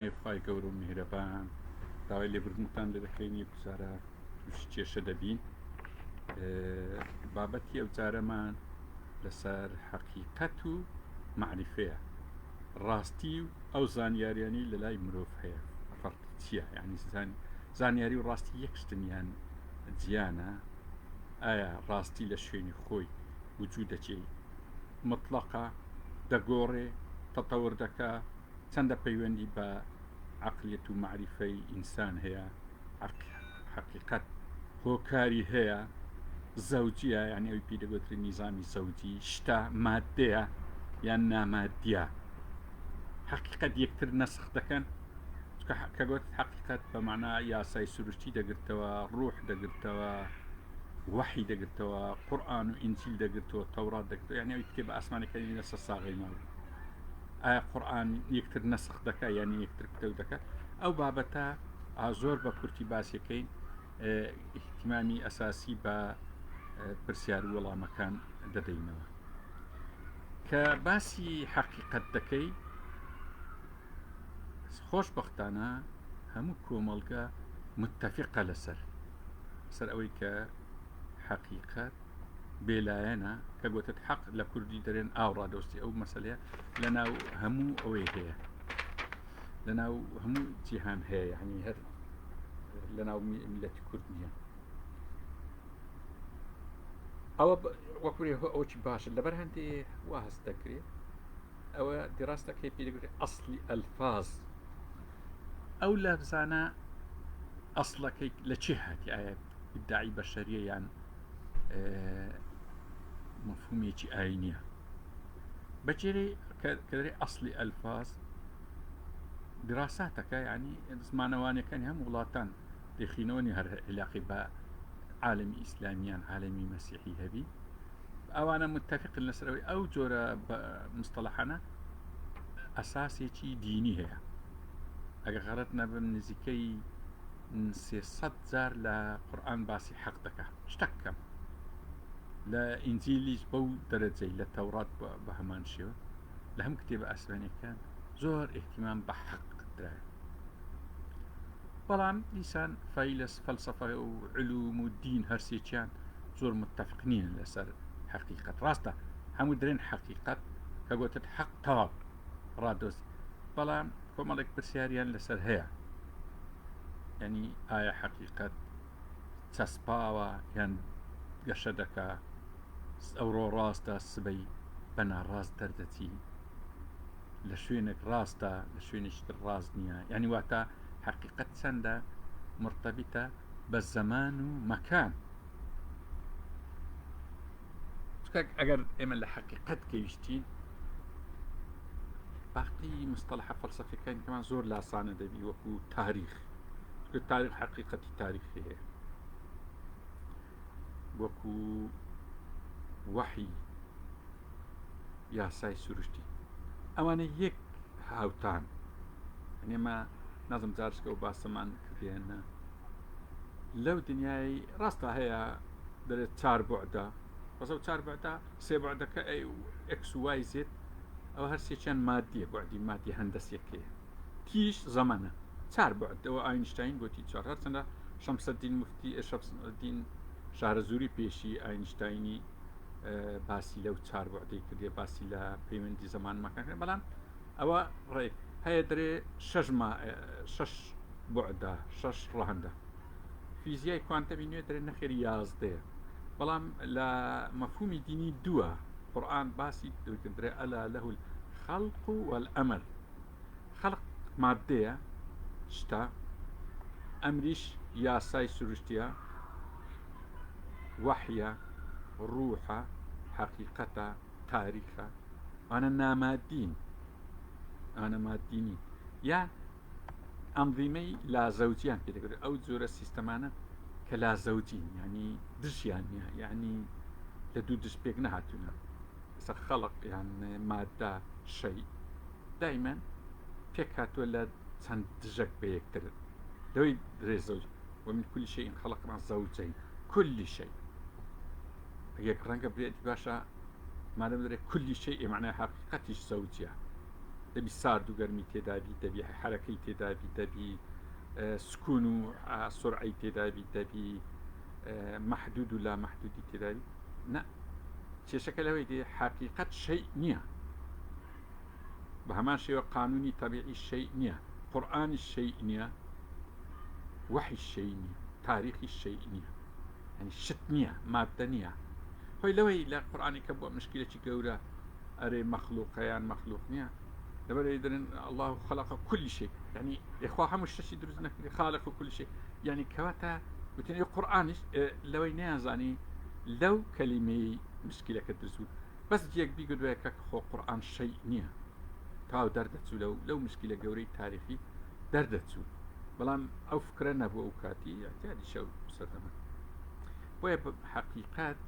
خوای گەورە و میهرەبان داوای لێبوردنتان لێ دەکەین یەک جارە تووشی کێشە دەبین بابەتی ئەو جارەمان لەسەر حەقیقەت و معریفەیە ڕاستی و ئەو زانیاریانی لە لای مرۆڤ هەیە فەرقی چییە یعنی زانیاری و ڕاستی یەک شتن یان جیانە ئایا ڕاستی لە شوێنی خۆی وجودەکەی مطلقە دەگۆڕێ تەتەور دەکا چەندە پەیوەندی بە عەقلیەت و مەعریفەی ئینسان هەیە، حەقیقەت هۆکاری هەیە، زەوجیە یعنی ئەوی پێی دەگوترێ نیزامی زەوجی، شتە مادەیە یان نامادیە، حەقیقەت یەکتر نەسخ دەکەن، چونکە کە گوت حەقیقەت بە مەعنا یاسای سروشتی دەگرتەوە، ڕوح دەگرتەوە، وەحی دەگرتەوە، قورئان و ئینجیل دەگرتەوە، تەورات دەگرتەوە، یعنی ئەوی کتێبە ئاسمانەکانی لەسەر ساغەی مابوو. ئایا قورئان یەکتر نەسخ دەکا یانی یەکتر پتەو دەکا ئەو بابەتە زۆر بە کورتی باسیەکەین ئیهتیمامی ئەساسی بە پرسیار و وەڵامەکان دەدەینەوە کە باسی حەقیقەت دەکەی خۆشببختانە هەموو کۆمەڵگە متتەفقە لەسەر سەر ئەوەی کە حەقیقەت بێلایەنە کە گوتت حەق لە کوردی دەرێن ئاو ڕادۆستی ئەو مەسلەیە لە ناو هەموو ئەوەی هەیە لە ناو هەموو جیهان هەیە یعنی هەر لە ناو میلەتی کورد نییە ئەوە وەکوری ئەوچی باشە لەبەر هەندێ وا هەست دەکرێت ئەوە دیڕاستەکەی پێ دەگوترێت ئەسلی ئەلفاز ئەو لەفزانە ئەسڵەکەی لە چی هاتی ئایا ئیبداعی بەشەریە یان مفهومێکی ئاینیە بەجێرەی کە دەرێ ئەسلی ئەلفاز دراساتەکە ینی زمانەوانەکانی هەم وڵاتان دەخینەوەنی هەر علاقی بە عالمی ئیسلامیان عالمی مەسیحی هەبی ئەوانە متفقن لەسەرەوەی ئەو جۆرە مستەڵەحانە ئەساسێکی دینی هەیە ئەگەر غەڵەت نەبم نزیکەی 300 جار لە قورآن باسی حەق دەکا شتەک کەم لە ئینجیلیش بەو دەرەجەی لە تەورات بە هەمان شێوە لە هەم کتێبە ئاسمانیەکان زۆر احتیمام بە حەق درایە بەڵام دیسان فەیلەس فەلسەفە و علوم و دین هەرسێکیان زۆر متفق نین لەسەر حەقیقەت ڕاستە هەموو درێن حەقیقەت کە گوتت حەق تەواو ڕادۆست بەڵام کۆمەڵێک پرسیاریان لەسەر هەیە ینی ئایا حەقیقەت چەسپاوە یان گەشە دەکا ئەوڕۆ ڕاستە سبەی بە ناڕاست دەردەچی لە شوێنێک ڕاستە لە شوێنێکی تر ڕاست نییە یعنی واتە حەقیقەت چەندە مرتبطە بە زەمان و مەکان چونکە ئەگەر ئێمە لە حەقیقەت گەیشتین باقی مستەڵحە فەلسەفیەکانی کەمان زۆر لاسانە دەبی وەکو تاریخ تاریخ حەقیقەتی تاریخی هەیە وەکو وەحی یاسای سروشتی ئەوانە یەک هاوتان ئێمە نازم جارشکە و باسەمان کردێنە لەو دنیای ڕاستە هەیە دەێت چار بعدا بەسە چار بعدا سێ بعدەکە ئەی ئەکس وای زێت ئەو هەرسێکیان مادیە بعدی مادی هەندەسیەکەیە تیش زەمەنە چار بعد ئەوە ئاینشتاین گوتی چوار هەرچەندە شەمسەدین مفتی شەمسەدین شارەزووری پێشی ئاینشتاینی باسی لەو چار بعدەی کردێ باسی لە پەیوەندی زەمان مەکان کرد بەڵام ئەوە ڕێ هەیە درێ شەش ما شەش بعدا شەش ڕەهەندە فیزیای کوانتەمی نوێ درێ نەخێر یازدەیە بەڵام لە مەفهومی دینی دووە قورآن باسی درێ ئەلا لەه الخلق والأمر خەلق ماددەیە، شتە، ئەمریش یاسای سروشتیە، وەحیە، ڕوحە، حەقیقەتە، تاریخە، ئەوانە نامادین، ئەوانە مادی نین. یا ئەنظیمەی لازەوجیان پێ دەگوترێت، ئەو جۆرە سیستەمانە کە لازەوجین، یعنی دژیان نییە، یعنی لە دوو دژ پێک نەهاتوونە. ئێستا خەڵق یان مادە شەی دایمەن پێکهاتووە لە چەند دژەک بە یەکتر لەوەی درێ زەوج ومن كل شيء خلقنا زوجين كل شيء یەک ڕەنگە برێت باشە مادەم دەرێ كل شيء معنای حقیقەتیش زەوجە. دەبی سارد و گەرمی تێدابی، دەبی حەرەکەی تێدابی، دەبی سکون و سرعەی تێدابی، دەبی مەحدود و لا مەحدودی تێدابی. نا، کێشەکە لەوەی دێ حەقیقەت شەی نییە. بە هەمان شێوە قانونی تەبیعی شەی نییە، قورئانیش شەی نییە، وەحیش شەی نییە، تاریخیش شەی نییە. یعنی شت نییە، ماددە نییە. خۆی لەوەی لە قورئانی کە بووە مشکلێکی گەورە، ئەرێ مەخلوقە یان مەخلوق نییە، لەبەر ئەوەی دەرێن الله خلق كل شيء، یعنی ئێخوا هەموو شتێکی دروست نەکردی، خالق كل شيء، یعنی کەواتە وتن ئێ قورئانیش لەوەی نەیانزانی لەو کەلیمەی مشکلەکە دروست بوو. بەس یەک بیگوتبایە کاک خۆ قورئان شەیء نییە، تەواو دەردەچوو لەو لەو مشکلە گەورەی تاریخی دەردەچوو. بەڵام ئەو فکرە نەبوو ئەو کاتی اعتیادیش ئەو سەردەمە. بۆیە حەقیقەت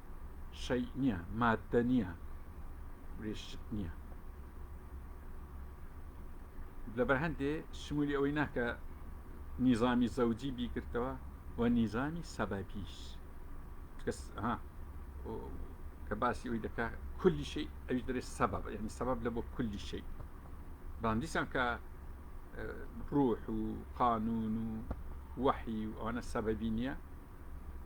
شەیء نییە، مادە نییە، شت نییە. لەبەر هەندێ شمولی ئەوەی ناکە نیزامی زەوجی بیگرتەوە و نیزامی سەبەبیش. کەس ها کە باسی ئەوی دەکا کولی شەی ئەویش دەرێ سەبەب، یعنی سەبەب لە بۆ کولی شەی. بەڵام دیسان کە ڕوح و قانون و وەحی و ئەوانە سەبەبی نییە،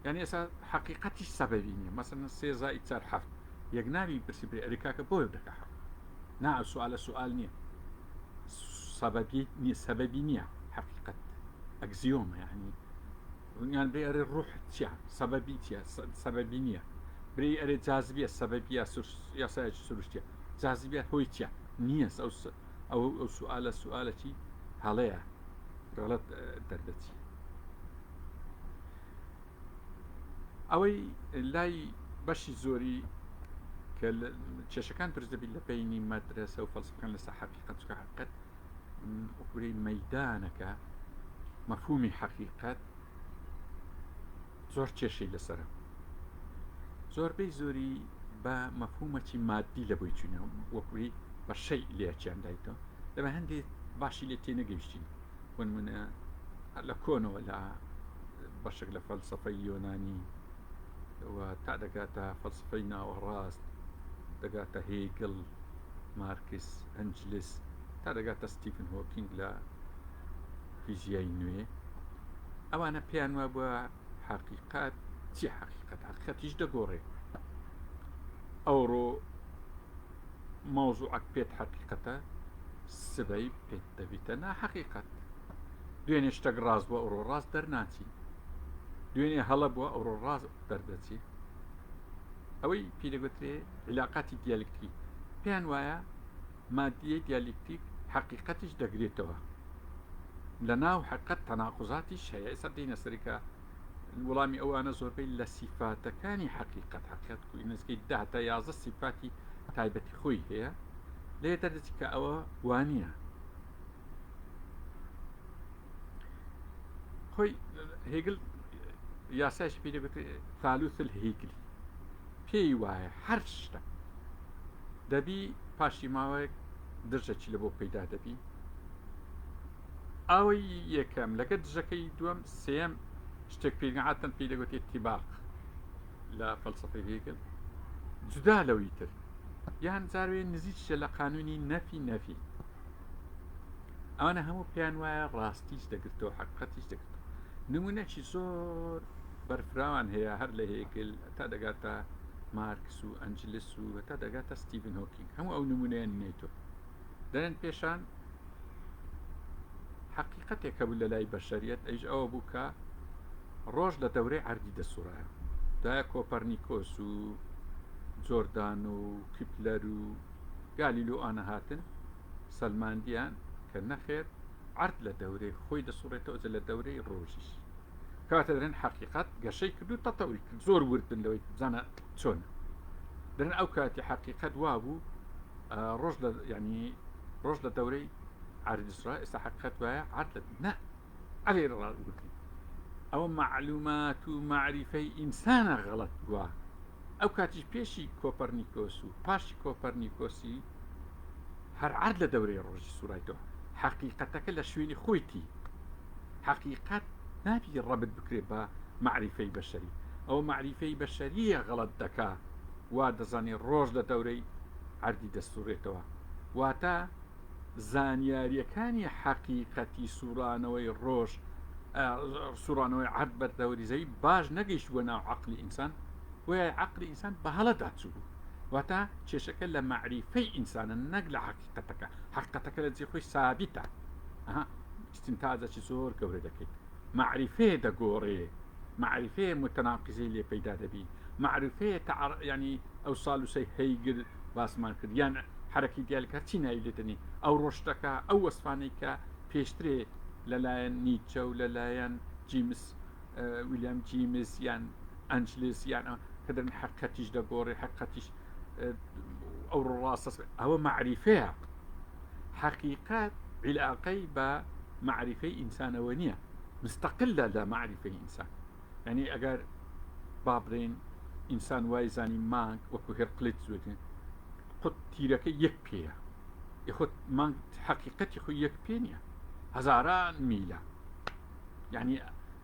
یعنی ئێستا حەقیقەتیش سەبەبی نییە. مەسەلەن سێ زائید چار حەفت، یەک ناوی پرسی برێ ئەرێ کاکە بۆ دەکا حەفت؟ نا، ئەو سوالە سوال نییە، سەبەبی نییە، سەبەبی نییە حەقیقەت ئەکزیۆمە. یعنی یان برێ ئەرێ ڕوح چییە؟ سەبەبی چییە؟ سەبەبی نییە. برێ ئەرێ جازبیە سەبەبیە، یاسایەکی سروشتیە، جازبیە هۆی چییە؟ نییە. ئەو ئەو ئەو سوالە سوالەکی هەڵەیە، غەڵەت دەردەچی. ئەوەی لای بەشی زۆری کە کێشەکان دروست دەبیت لە بینی مەدرەسە و فەلسەفەکان لەسەر حەقیقەت، چونکە حەقیقەت وەکوورەی مەیدانەکە، مەفهومی حەقیقەت زۆر کێشەی لەسەرە. زۆربەی زۆری بە مەفهومەکی مادی لە بۆی چوینە، وەکوری بە شەی لێکیان دایتەوە. لەبە هەندێک باشی لێ تێنەگەیشتین. بۆ نمونە لە کۆنەوە لە بەشێک لە فەلسەفەی یۆنانی و تا دەگاتە فەلسەفەی ناوەڕاست، دەگاتە هێگل، مارکس، ئەنجلس، تا دەگاتە ستیفن هۆکینگ لە فیزیای نوێ، ئەوانە پێیان وابووە حەقیقەت چی؟ حەقیقەت حەقیقەتیش دەگۆڕێ. ئەوڕۆ مەوزوعەک پێت حەقیقەتە، سبەی پێت دەبیتە ناحەقیقەت. دوێنێ شتێک ڕاست بووە، ئەوڕۆ ڕاست دەرناچی. دوێنێ هەڵە بووە، ئەوڕۆ ڕاست دەردەچی. ئەوەی پێی دەگوترێ عیلاقاتی دیالکتیکی، پێیان وایە مادیەی دیالکتیک حەقیقەتیش دەگرێتەوە. لە ناو حەقیقەت تەناقوزاتیش هەیە. ئێستا دێینە سەری کە وەڵامی ئەوانە زۆربەی لە سیفاتەکانی حەقیقەت، حەقیقەت نزیکەی 10 تا 11 سیفاتی تایبەتی خۆی هەیە، لێ دەردەچی کە ئەوە وانە. خۆی هێگل یاسایشی پێی دەگوترێ ثالوث الهیگلی، پێی وایە هەر شتە دەبی پاشی ماوەیەک دژەکی لە بۆ پەیدا دەبی. ئەوەی یەکەم لەگە دژەکەی دووەم سێم شتێک پێی عادەتەن پێی دەگوتێت تیباق لە فەلسەفەی هێگل، جودا لەوی تر یان جاروێ نزیکیشە لە قانونی نەفی نەفی. ئەوانە هەموو پێیان وایە ڕاستیش دەگرتەوە، حەقیقەتیش دەگرتەوە. نمونەکی زۆر بەرفراوان هەیە هەر لە هێگل تا دەگاتە مارکس و ئەنجلس و هەتا دەگاتە ستیڤن هۆکینگ، هەموو ئەو نمونەیان نێتۆ دەرێن پێشان حەقیقەتێک هەبوو لە لای بەشەریەت، ئەویش ئەوە بوو کە ڕۆژ لە دەورەی عەردی دەسوڕایە. دوایە کۆپەرنیکۆس و جۆردان و کیپلەر و گالیلۆ ئانە هاتن سەلماندیان کە نەخێر عەرد لە دەورەی خۆی دەسوڕێتەوە، جە لە دەورەی ڕۆژیش. کەواتە دەرێن حەقیقەت گەشەی کرد و تەتەوری کرد. زۆر وردن لەوەی بزانە چۆنە. دەرێن ئەو کاتی حەقیقەت وابوو ڕۆژ لە یعنی ڕۆژ لە دەورەی عەرد سوڕا، ئێستا حەقیقەت وایە عەرد لە نا ئەلێ وردی ئەوە معلومات و معریفەی ئینسانە غەڵەت بووە. ئەو کاتیش پێشی کۆپەرنیکۆس و پاشی کۆپەرنیکۆسی هەر عەرد لە دەورەی ڕۆژی سوڕایتەوە. حەقیقەتەکە لە شوێنی خۆیتی. حەقیقەت نابی ڕەبت بکرێت بە مەعریفەی بەشەری. ئەوە مەعریفەی بەشەرییە غەڵەت دەکا، وا دەزانێ ڕۆژ لە دەورەی عەردی دەسوڕێتەوە. واتە. زانیاریەکانی حەقیقەتی سوڕانەوەی ڕۆژ سوڕانەوەی عەرد بەر دەوری زەوی باش نەگەیشتبووە ناو عەقلی ئینسان گۆیا عەقلی ئینسان بە هەڵەدا چووبوو واتە کێشەکە لە مەعریفەی ئینسانە نەک لە حەقیقەتەکە حەقیقەتەکە لە جێ خۆی سابیتە ئەها ئیستنتاجەکی زۆر گەورە دەکەیت مەعریفەیە دەگۆڕێ مەعریفەیە متەناقزەی لێ پەیدا دەبی مەعریفەیە تەعەڕ یانی ئەو سالوسەی هەیگر باسمان کرد یان حەرەکی دیالک هەرچی ناوی لێ دەنێی ئەو ڕۆشتەکە ئەو وەسفانەی کە پێشترێ لەلایەن نیچە و لەلایەن جیمس ویلیام جیمس یان ئەنجلس یان کە دەرن حەقەتیش دەگۆڕێ حەقەتیش ئەو ڕاستە ئەوە مەعریفەیە حەقیقەت عیلاقەی بە مەعریفەی ئینسانەوە نییە مستەقلە لە مەعریفەی ئینسان یعنی ئەگەر با بڵێین ئینسان وای زانی مانگ وەکو هێرقلیت زوێتن قوت تیرەکە یەک پێیە یخۆت مانگ حەقیقەتی خۆی یەک پێ نییە هەزاران میلە یعنی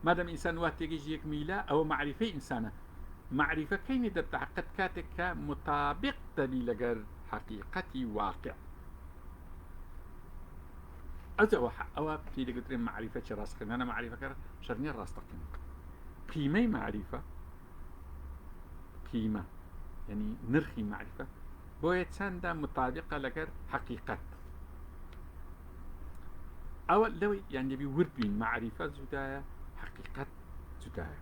مادەم ئینسان وا تێگەیشت یەک میلە ئەوە مەعریفەی ئینسانە مەعریفە کەی نی دەبتە حەقیقەت کاتێک کە مطابق دەبی لەگەر حەقیقەتی واقع ئەوە ئەوە پێی دەگوترێ مەعریفەکی ڕاستەقینانە مەعریفەکە شەرت نییە ڕاستەقینە قیمەی مەعریفە قیمە یعنی نرخی مەعریفە بۆیە چەندە مطابقە لەگەر حەقیقەت ئەوە لەوەی یان دەبی ورد بین مەعریفە جودایە حەقیقەت جودایە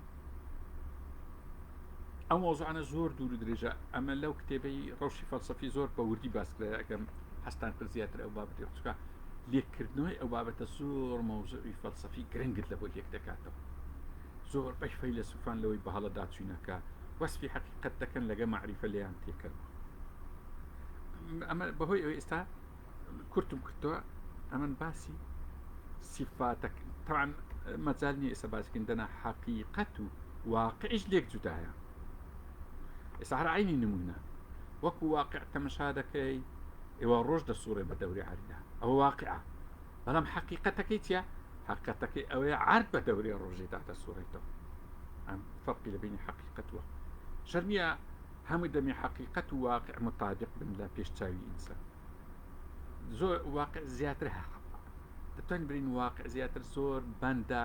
ئەو مۆزوعانە زۆر دوور و درێژە ئەمە لەو کتێبەی ڕەوشی فەلسەفی زۆر بە وردی باس کرایە ئەگەم هەستان کرد زیاتر ئەو بابەتی چکە لێککردنەوەی ئەو بابەتە زۆر مەوزوعی فەلسەفی گرنگت لە بۆ لێک دەکاتەوە زۆر بەش فەیلەسوفان لەوەی بە هەڵەدا چوینەکە وەسفی حەقیقەت دەکەن لەگە مەعریفە لێیان تێکەل بوو ئەمە بەهۆی ئەوەی ئێستا کورتم کردەوە ئەمن باسی سیفاتە طبعا مەجال نییە ئێستا باسکردن دەنا حەقیقەت و واقعیش لێک جودایە ئێستا هەر عینی نمونە وەکو واقع تەمەشا دەکەی ئێوە ڕۆژ دەسوڕێ بە دەوری عەردا ئەوە واقعە بەڵام حەقیقەتەکەی چییە حەقیقەتەکەی ئەوەیە عەرد بە دەورێ ڕۆژێدا دەسوڕێتەوە ئەم فەرقی لە بینی حەقیقەت وە شەر نییە هەموو دەمی حەقیقەت و واقع مطابق بن لە پێش چاوی ئینسان زۆر واقع زیاتر دەتوانین برین واقع زیاتر زۆر بەندە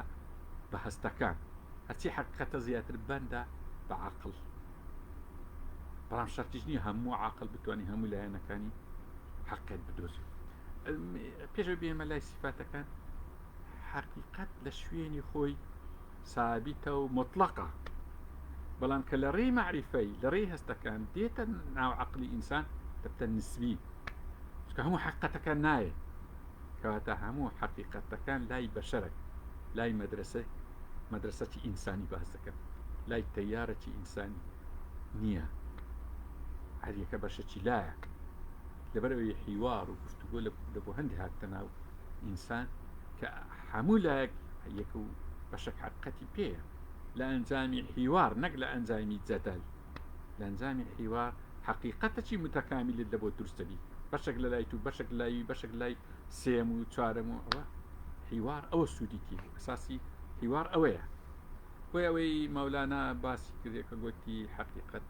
بە هەستەکان هەرچی حەقیقەتە زیاتر بەندە بە عقل بەڵام شەرتیش نییە هەموو عقل بتوانانی هەموو لایەنەکانی حەقیقەت بدۆزی پێشەوە بێمە لای سیفاتەکان حەقیقەت لە شوێنی خۆی سابیتە و مطلقە بەڵام کە لە ڕێی مەعریفەی لە ڕێی هەستەکان دێتە ناو عقلی ئینسان دەبتە نسبی چونکە هەموو حەقیقەتەکان نایە کەواتە هەموو حەقیقەتەکان لای بەشەرەک لای مەدرسە مەدرسەی ئینسانی باس دەکەن لای تەیارەکی ئینسانی نییە هەریەکە بەشەکی لایە لەبەر ئەوەی حیوار و گفتوگۆ لە بۆ هەندی هاتە ناو ئینسان کە هەموو لایەک یەک و بەشەک حەقیقەتی پێیە لە ئەنجامی حیوار نەک لە ئەنجامی جەدەل لە ئەنجامی حیوار حەقیقەتەکی متەکامیلت لە بۆ دروست دەبی بەشێک لە لای تو بەشێک لای بەشێک لای سێم و چوارەم و ئەوە حیوار ئەوە سوودی تێ ئەساسی حیوار ئەوەیە بۆی ئەوەی مەولانا باسی کردێ کە گوتی حەقیقەت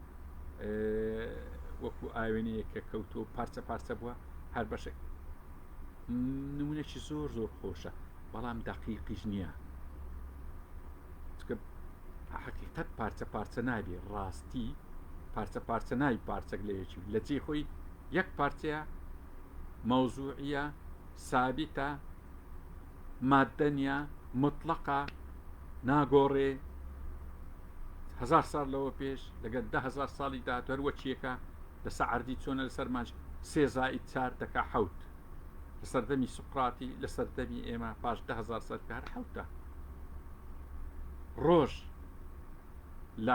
وەکو ئاوێنەیە کە کەوتۆ پارچە پارچە بووە هەر بەشێک نمونەکی زۆر زۆر خۆشە بەڵام دەقیقیش نییە چکە حەقیقەت پارچە پارچە نابێ ڕاستی پارچە پارچە ناوی پارچەک لە یەکی لە جێ خۆی یەک پارچەیە مەوزوعیە سابیتە ماددە نییە مطلقە ناگۆڕێ هزار ساڵ لەوە پێش لەگەر دههزار ساڵی داهاتوو هەر وەکیەکە لەسە عەردی چۆنە لەسەر مانج سێ زائید چار دەکا حەوت لە سەردەمی سوقراتی لە سەردەمی ئێمە پاش دههزار ساڵ کە هەر حەوتە ڕۆژ لە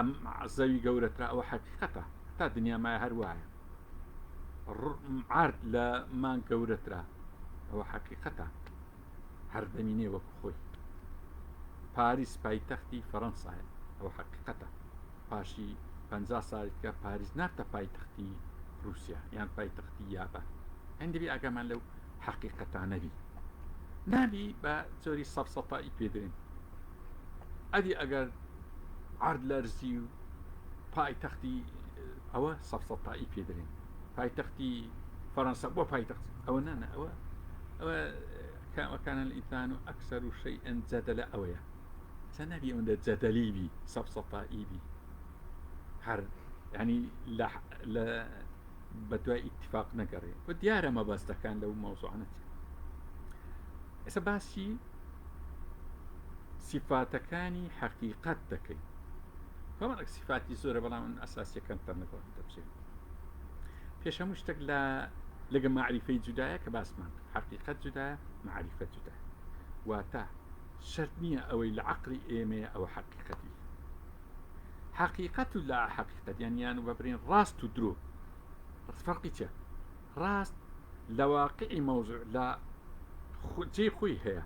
زەوی گەورەترە ئەوە حەقیقەتە تا دنیا مایە هەر وایە عرد لە مانگ گەورەترە ئەوە حەقیقەتە هەر دەمینێ وەکو خۆی پاریس پایتەختی فەرەنسایە ئەوە حەقیقەتە پاشی 50 ساڵی کە پاریس نابتە پایتەختی رووسیا یان پایتەختی یابان هەندێ بی ئاگامان لەو حەقیقەتانە بی نابی بە جۆری سەفسەتایی پێدرێن ئەدی ئەگەر عرد لەرزی و پایتەختی ئەوە سەفسەتایی پێدرێن پایتەختی فەرەنسا بۆ پایتەخت ئەوە نانە ئەوە. ئەوە وكان الإنسان أكثر شيء جدلا ئەوەیە چە نەبی ئەوەندە جەدەلی بی سەفسەتائی بی هەر ینی لە لە بە دوای ئیتفاق نەگەڕێ و دیارە مەبەستەکان لەو مەوزوعانە چی ئێستا باسی سیفاتەکانی حەقیقەت دەکەین کۆمەڵێک سیفاتی زۆرە بەڵام من ئەساسیەکانتان لەگەڵ دەبچێت پێش هەموو شتێک لە لەگە معریفەی جودایە کە باسمان کرد حەقیقەت جودایە معریفە جودایە واتە شەرت نییە ئەوەی لە عەقڵی ئێمەیە ئەوە حەقیقەتی حەقیقەت و لا حەقیقەت یان یان و بەبرین ڕاست و درۆ فەرقی چیە ڕاست لە واقعی مەوزوع لە جێی خۆی هەیە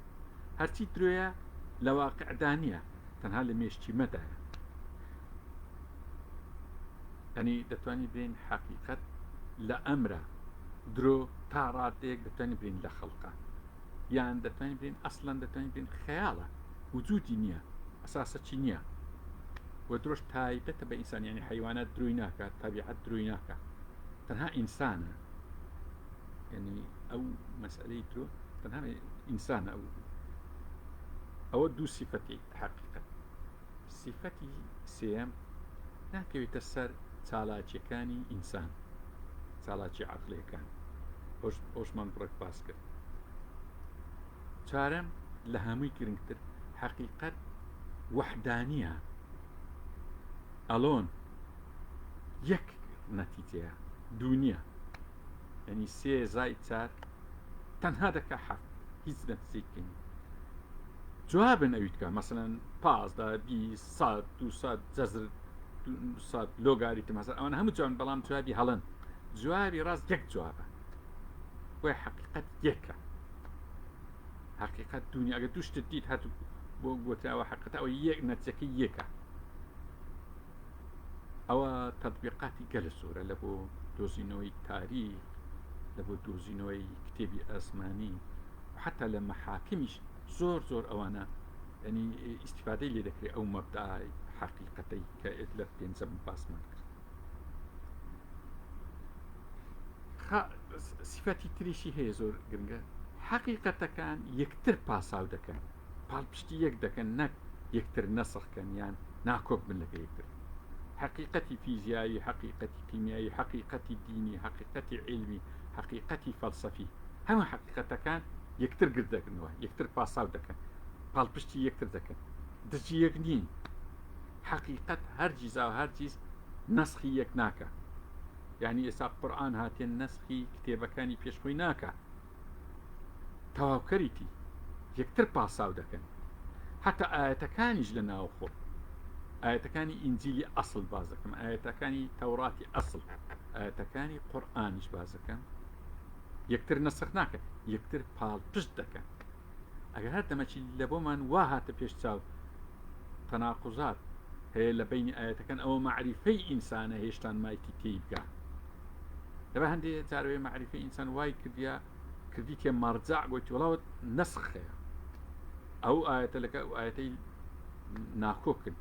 هەرچی درۆیە لە واقعدا نییە تەنها لە مێشکی مەدایە ئەنی دەتوانین بێن حەقیقەت لە ئەمرە درۆ تا ڕادەیەک دەتوانین بێن لە خەڵقە یان دەتوانین بێن ئەسڵەن دەتوانین بێن خەیاڵە وجودی نییە ئەساسەکی نییە و درۆش تایبەتە بە ئینسان یعنی حیوانات درۆی ناکات تەبیعەت درۆی ناکات تەنها ئینسانە یعنی ئەو مەسئلەی درۆ تەنها ئینسانە ئەو ئەوە دوو سیفەتی حەقیقەت سیفەتی سێیەم ناکەوێتە سەر چالاکیەکانی ئینسان چالاکی عقلەکان ئەوشمان بڕێک باس کرد چوارەم لە هەمووی گرنگتر حەقیقەت وەحدانیە ئەلۆن یەک نەتیجەیە دوو نییە یعنی سێ زای چار تەنها دەکا حەفت هیچ نەتیجەی نیە جوابن ئەوی تکا مەسەلەن پازدە 20 سەد 200 جەزر 200 لۆگاریتم هەزار ئەوانە هەموو جوابن بەڵام جوابی هەڵەن جوابی ڕاست یەک جوابە بۆیە حەقیقەت یەکە حەقیقەت دوو نیە ئەگەر دوو شتت دیت هەر بۆ گوتراوە حەقیقەت ئەوە یەک نەتیجەکەی یەکە ئەوە تەطبیقاتی گەلە زۆرە لە بۆ دۆزینەوەی تاریخ لە بۆ دۆزینەوەی کتێبی ئاسمانی حتا لە مەحاکمیش زۆر زۆر ئەوانە ینی ئیسیفادەی لێ دەکرێت ئەو مەبدای حەقیقەتەی کە لە پێنجەم باسمان کرد سیفەتی تریشی هەیە زۆر گرنگە حەقیقەتەکان یەکتر پاساو دەکەن پاڵپشتی یەک دەکەن نەک یەکتر نەسخ کەن یان ناکۆک بن لەگە یەکتر. حەقیقەتی فیزیایی، حەقیقەتی کیمیایی، حەقیقەتی دینی، حەقیقەتی عیلمی، حەقیقەتی فەلسەفی، هەموو حەقیقەتەکان یەکتر گر دەگرنەوە، یەکتر پاساو دەکەن، پاڵپشتی یەکتر دەکەن، دژی یەک نین. حەقیقەت هەرگیزاو هەرگیز نەسخی یەک ناکا. یانی ئێستا قورئان هاتیە نەسخی کتێبەکانی پێش خۆی ناکا. تەواوکەریتی یەکتر پاساو دەکەن حتا ئاەتەکانیش لە ناوخۆ ئاەتەکانی ئینجیلی ئەسڵ باز دەکەم ئاەتەکانی تەوراتی ئەسڵ ئاەتەکانی قورئانیش باز دەکەم یەکتر نەسخ ناکەن یەکتر پاڵپشت دەکەن ئەگەر هەر دەمەکی لە بۆمان وا هاتە پێش چاو تەناقوزات هەیە لە بینی ئاەتەکان ئەوە معریفەی ئینسانە هێشتان مایتی تێی بگا دەبا هەندێ جاروێ مەعریفەی ئینسان وای کردیا کردیتە مەرجع گوتی وڵاوت نەسخ هەیە ئەو ئاەتە لەکە ئەو ئاەتەی ناکۆکن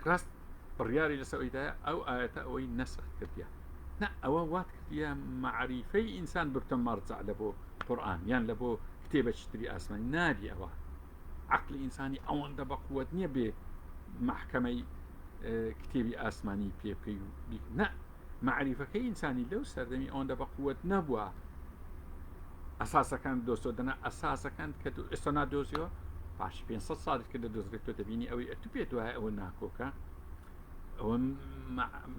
ڕاست بڕیاری لەسەر ئەویدایە ئەو ئاەتە ئەوەی نەسخ کردیا نا ئەوە وات کردیە مەعریفەی ئینسان ببتە مەرجع لە بۆ قورئان یان لە بۆ کتێبەکی تری ئاسمانی نابی ئەوە عەقڵی ئینسانی ئەوەندە بە قوت نییە بێ مەحکەمەی کتێبی ئاسمانی پێ بکەی و نە مەعریفەکەی ئینسانی لەو سەردەمی ئەوەندە بە قوت نەبووە ئەساسەکان دۆستۆ دەنا ئەساسەکان کە تو ئێستا نادۆزیەوە پاش 500 ساڵت کە دەدۆزرێت تۆ دەبینی ئەوەی ئەتو پێت وایە ئەوە ناکۆکە ئەوە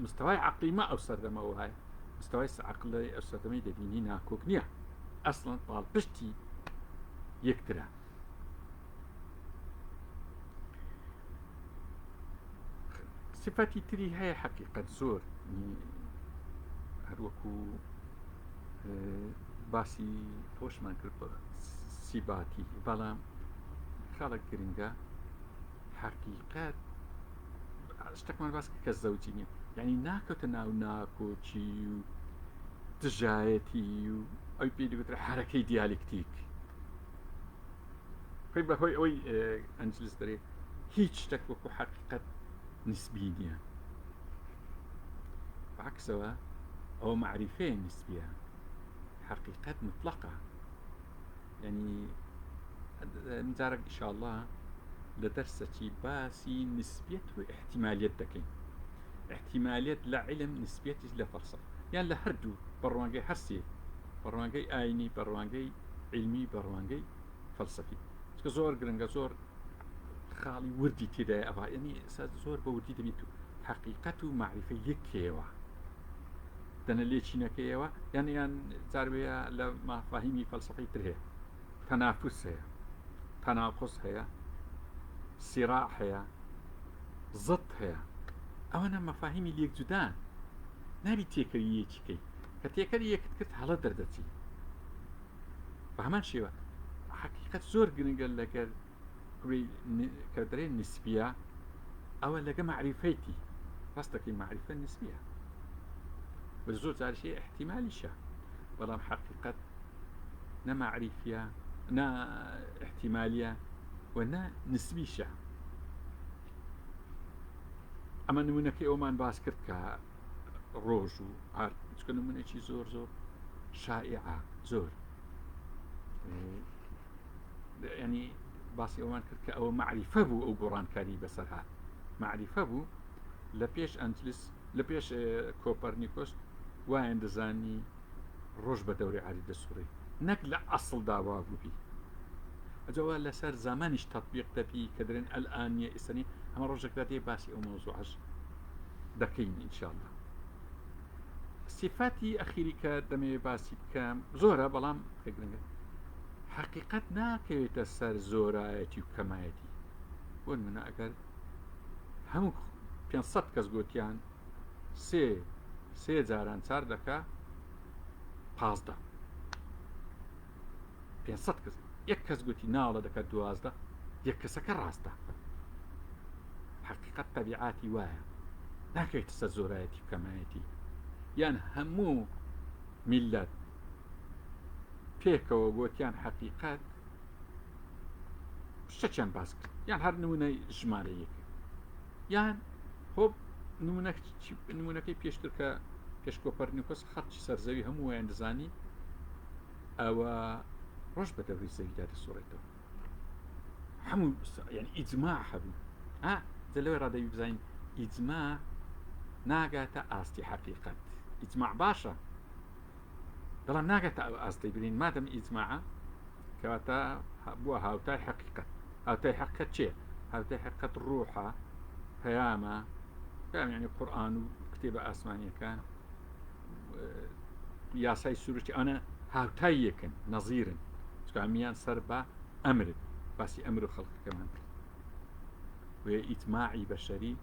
مستەوای عقلی ما ئەو سەردەمە وایە مستەوای عقلی ئەو سەردەمەی دەبینی ناکۆک نییە ئەسڵەن پاڵپشتی یەکترە سفەتی تری هەیە حەقیقەت زۆر هەروەکو باسی خۆشمان کرد سیباتی بەڵام خاڵک گرنگە حەقیقەت شتێکمان باس کرد کە زەوجی نییە یعنی ناکەوتە ناو ناکۆکی و دژایەتی و ئەوی پێی دەگوترێ حرەکەی دیالکتیک خۆی بەهۆی ئەوەی ئەنجلس دەرێ هیچ شتێک وەکو حەقیقەت نسبی نییە عکسەوە ئەوە معریفەیە نسبیە حەقیقەت مطلقە. یعنی جارێک ئیشاءاللە لە دەرسەکی باسی نسبیت و احتیمالیت دەکەین احتیمالیت لە علم نسبیتیش لە فەلسەفە یان لە هەردوو بە ڕوانگەی هەرسێ بە ڕوانگەی ئاینی بە ڕوانگەی علمی بە ڕوانگەی فەلسەفی چکە زۆر گرنگە زۆر خاڵی وردی تێدایە ئەوە یعنی ئێستا زۆر بە وردی دەبیت و حەقیقەت و معریفە یەکێوە دەنە لێچینەکەیەوە یان یان جاروەیە لە مافاهیمی فەلسەفەی تر هەیە تەنافس هەیە تەناقض هەیە سیراع هەیە زت هەیە ئەوەنە مەفاهیمی لێک جودان نابی تێکەری یەکیکەی کە تێکەری یەکت کرد هەڵە دەردەچی بە هەمان شێوە حقیقت زۆر گرنگە لەگەر کە دەرێ نسبیە ئەوە لەگە معریفەیتی ڕاستەکەی معریفە نسبیە بە زۆر جارشی احتیمالیشە بەڵام حقیقت نە معریفە نە احتیمالیە و نە نسبیشە ئەمە نمونەکەی ئەومان باس کرد کە ڕۆژ و ئارد چکە نمونێکی زۆر زۆر شائعە زۆر ینی باسی ئەوان کرد کە ئەوە معریفە بوو ئەو گۆڕانکاری بەسەر هاات معریفە بوو لە پێش ئەنجلس لە پێش کۆپەرنیکۆس وایان دەزانی ڕۆژ بە دەوری عاری دەسوڕی نەک لە ئەسڵدا وا بووبی ئەجەوە لەسەر زمانیش تطبیق دەبی کە درێن ئەلئانیە ئێستا ئەمە ڕۆژێکدا دێ باسی ئەو مەوزوعەش دەکەین ئینشاءاللە سیفاتی ئەخیری کە دەمەوێت باسی بکەم زۆرە بەڵام کە گرنگە حەقیقەت ناکەوێتە سەر زۆرایەتی و کەمایەتی بۆ نمونە ئەگەر هەموو 500 کەس گوتیان سێ سێ جاران چار دەکا پازدە 500 کەس یەک کەس گوتی ناڵە دەکات دوازدە یەک کەسەکە ڕاستە حقیقت تەبیعاتی وایە ناکەوێتە سەر زۆرایەتی و کەمایەتی یان هەموو میلەت پێکەوە گوتیان حقیقت شتێکیان باس کرد یان هەر نمونەی ژمارە یەک یان خۆ نمونەکەی پێشتر کە پێش کۆپەرنیکۆس خەڵکی سەرزەوی هەموو وایان دەزانی ئەوە ڕۆژ بە دەوری زەویدا دەسوڕێتەوە هەموو یعنی ئیجماع هەبوو ها جا لەوەی ڕادەوی بزانین ئیجماع ناگاتە ئاستی حەقیقەت ئیجماع باشە بەڵام ناگاتە ئەو ئاستەی برین مادەم ئیجماعە کەواتە بووە هاوتای حەقیقەت هاوتای حەقیقەت چییە هاوتای حەقیقەت ڕوحە پەیامە پەیام یعنی قورئان و کتێبە ئاسمانیەکان یاسای سروشتی ئەوانە هاوتای یەکن نەزیرن چونکە هەموویان سەر بە ئەمرن باسی ئەمر و خەڵکەکەمان کرد وێ ئیجماعی بەشەری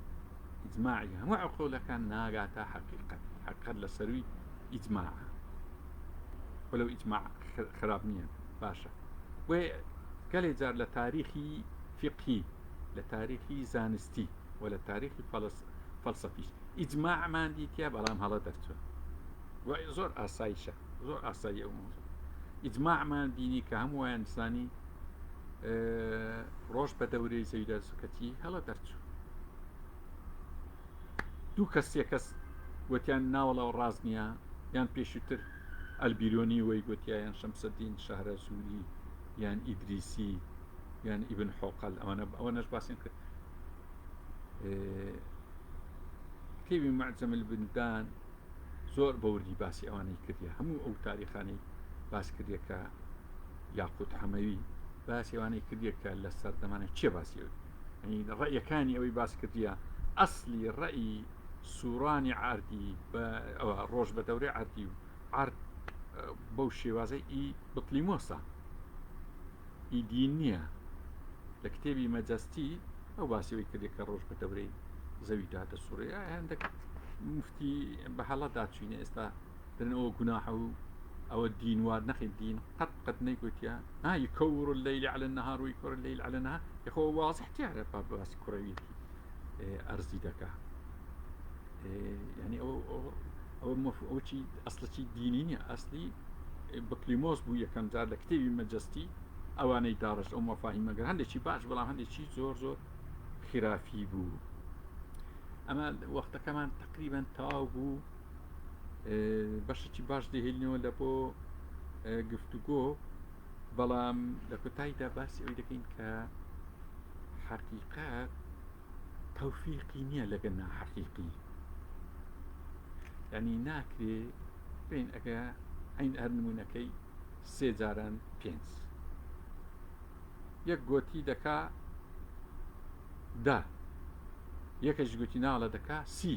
ئیجماعی هەموو عقولەکان ناگاتە حەقیقەت حەقیقەت لە سەروی ئیجماع وەلو ئیجماع خراپ نییە باشە وێ گەلێ جار لە تاریخی فقهی لە تاریخی زانستی و لە تاریخی فەلسەفیش ئیجماعمان دیتە بەڵام هەڵە دەرچوە و زۆر ئاسایشە زۆر ئاسایی ئەو مەوزوع ئیجماعمان بینی کە هەموویان زانی ڕۆژ بە دەورەی زەویدا سکەتی هەڵە دەرچوو دوو کەس سێ کەس وتیان ناوەڵەوە ڕاست نییە یان پێشووتر ئەلبیرۆنی وەی گوتیا یان شەمسەدین شەهرە زووری یان ئیدریسی یان ئیبن حۆقەل ئەوانە ئەوە نەش باسیان کرد کتێبی معجم البلدان زۆر بەوردی باسی ئەوانەی کردیە هەموو ئەو تاریخانەی باس کردیە کە یاقوت حەمەوی باسی ئەوانەی کردیە کە لە سەردەمانە چێ باسی ئەوی یعنی ڕەیەکانی ئەوەی باس کردیە ئەسلی ڕەئی سوورانی عردی بە ئەوە ڕۆژ بە دەورەی عردی و عرد بەو شێوازەی ئی بتلیمۆسە ئی دین نییە لە کتێبی مەجەستی ئەو باسی ئەوەی کردی کە ڕۆژ بە دەورەی زەویدا دەسوڕێ هەندێک مفتی بە هەڵەدا چوینە ئێستا دەن ئەوە گوناحە و ئەوە دین وار نەخی دین قەت قەت نەیگوتیا ها يكور الليل على النهار ويكور الليل على النهار یخۆ واضح دیارە با باسی کوڕەویەتی ئەرزی دەکا یعنی ئەو ئەوە ئەو چی ئەسڵی دینی نییە ئەسلی بطلیمۆس بوو یەکەم جار لە کتێبی مەجەستی ئەوانەی داڕشت ئەو مەفاهیمەگەر هەندێکی باش بەڵام هەندێکی زۆر زۆر خرافی بوو ئەمە وەختەکەمان تقریبان تەواو بوو بەشێکی باش دەهێنەوە لە بۆ گفتوگۆ. بەڵام لە کۆتاییدا باسی ئەوی دەکەین کە حەقیقەت تەوفیقی نییە لەگە ناحەقیقی یعنی ناکرێ بین ئەگە عین هەر نمونەکەی سێ جاران پێنج یەک گۆتی دەکا دا یەکەش گوتی ناڵە دەکا سی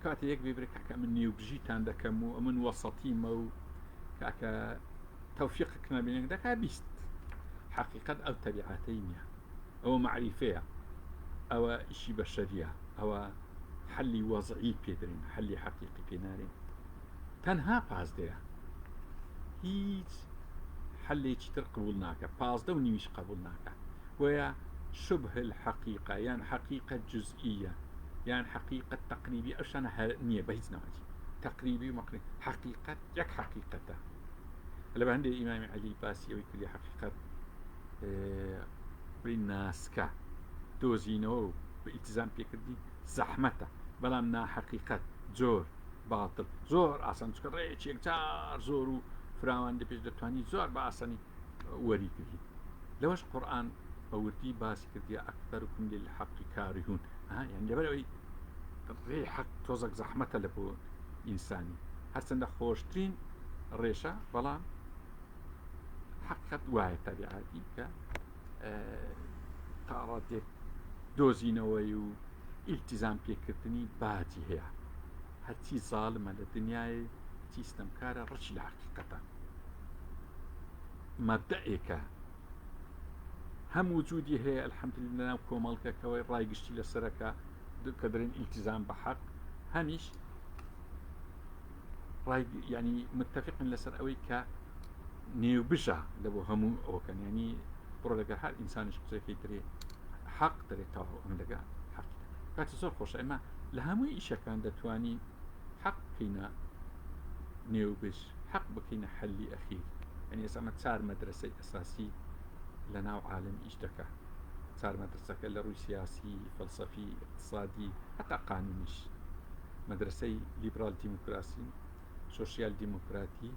کاتێ یەک بێ برێ کاکە من نێوبژیتان دەکەم و ئەمن وەسەتیمە و کاکە تەوفیقک نابینێک دەکا 20 حقیقت ئەو تەبیعاتەی نییە ئەوە معریفەیە ئەوە ئیشی بەشەریە ئەوە حەلی وەزعی پێدرین حەلی حەقیقی پێنارین تەنها پازدەیە هیچ حلێکی تر قبول ناکە 15 و نیویش قبول ناکە بۆیە شبه الحقیقە یان حقیقە جزئیە یان حقیقە تقریبی ئەو شتانە هەر نییە بە هیچ ناوەکی تقریبی و مەقری حقیقەت یەک حقیقەتە لە بە هەندێک ئیمامی عەلی باسی ئەوەی کردی حقیقەت بڵێ ناسکە دۆزینەوە و بە ئیلتزام پێکردنی زەحمەتە بەڵام ناحەقیقەت زۆر باتڵ زۆر ئاسان چکە ڕێکی یەکجار زۆر و فراوان لە پێش دەتوانی زۆر بە ئاسانی وەریگری لەوەش قورآن بە وردی باسی کردیە ئەکثەرکم للحق کارهون ها یان لەبەر ئەوەی ڕێی حەق تۆزەک زەحمەتە لە بۆ ئینسانی هەرچەندە خۆشترین ڕێشە بەڵام حەقیقەت وایە تەبیعاتی کە تاڕادێک دۆزینەوەی و ئیلتیزام پێکردنی باجی هەیە هەرچی زاڵمە لە دنیای چی ستەمکارە ڕچی لە حەقیقەتە مەبدەئێکە هەم وجودی هەیە الحمدلله لەناو کۆمەڵگەکەوەی ڕای گشتی لەسەرەکە کە دەرێن ئیلتیزام بە حەق هەمیش ڕای ینی متفقن لەسەر ئەوەی کە نێوبژە لە بۆ هەموو ئەوکەن ینی بڕۆ لەگە هەر ئینسانیش قسەکەی درێ حەق دەرێت تەواو ئەم لەگە حەق کاتی زۆر خۆشە ئێمە لە هەمووی ئیشەکان دەتوانین حەق بکەینە نێوبژ حەق بکەینە حەلی ئەخیر یعنی ئێستا ئەمە چار مەدرسەی ئەساسی لە ناو عالم ئیش دەکا چار مەدرسەکە لە ڕووی سیاسی فەلسەفی اقتصادی هەتا قانونیش مەدرسەی لیبرال دیموکراسی سۆسیال دیموکراتی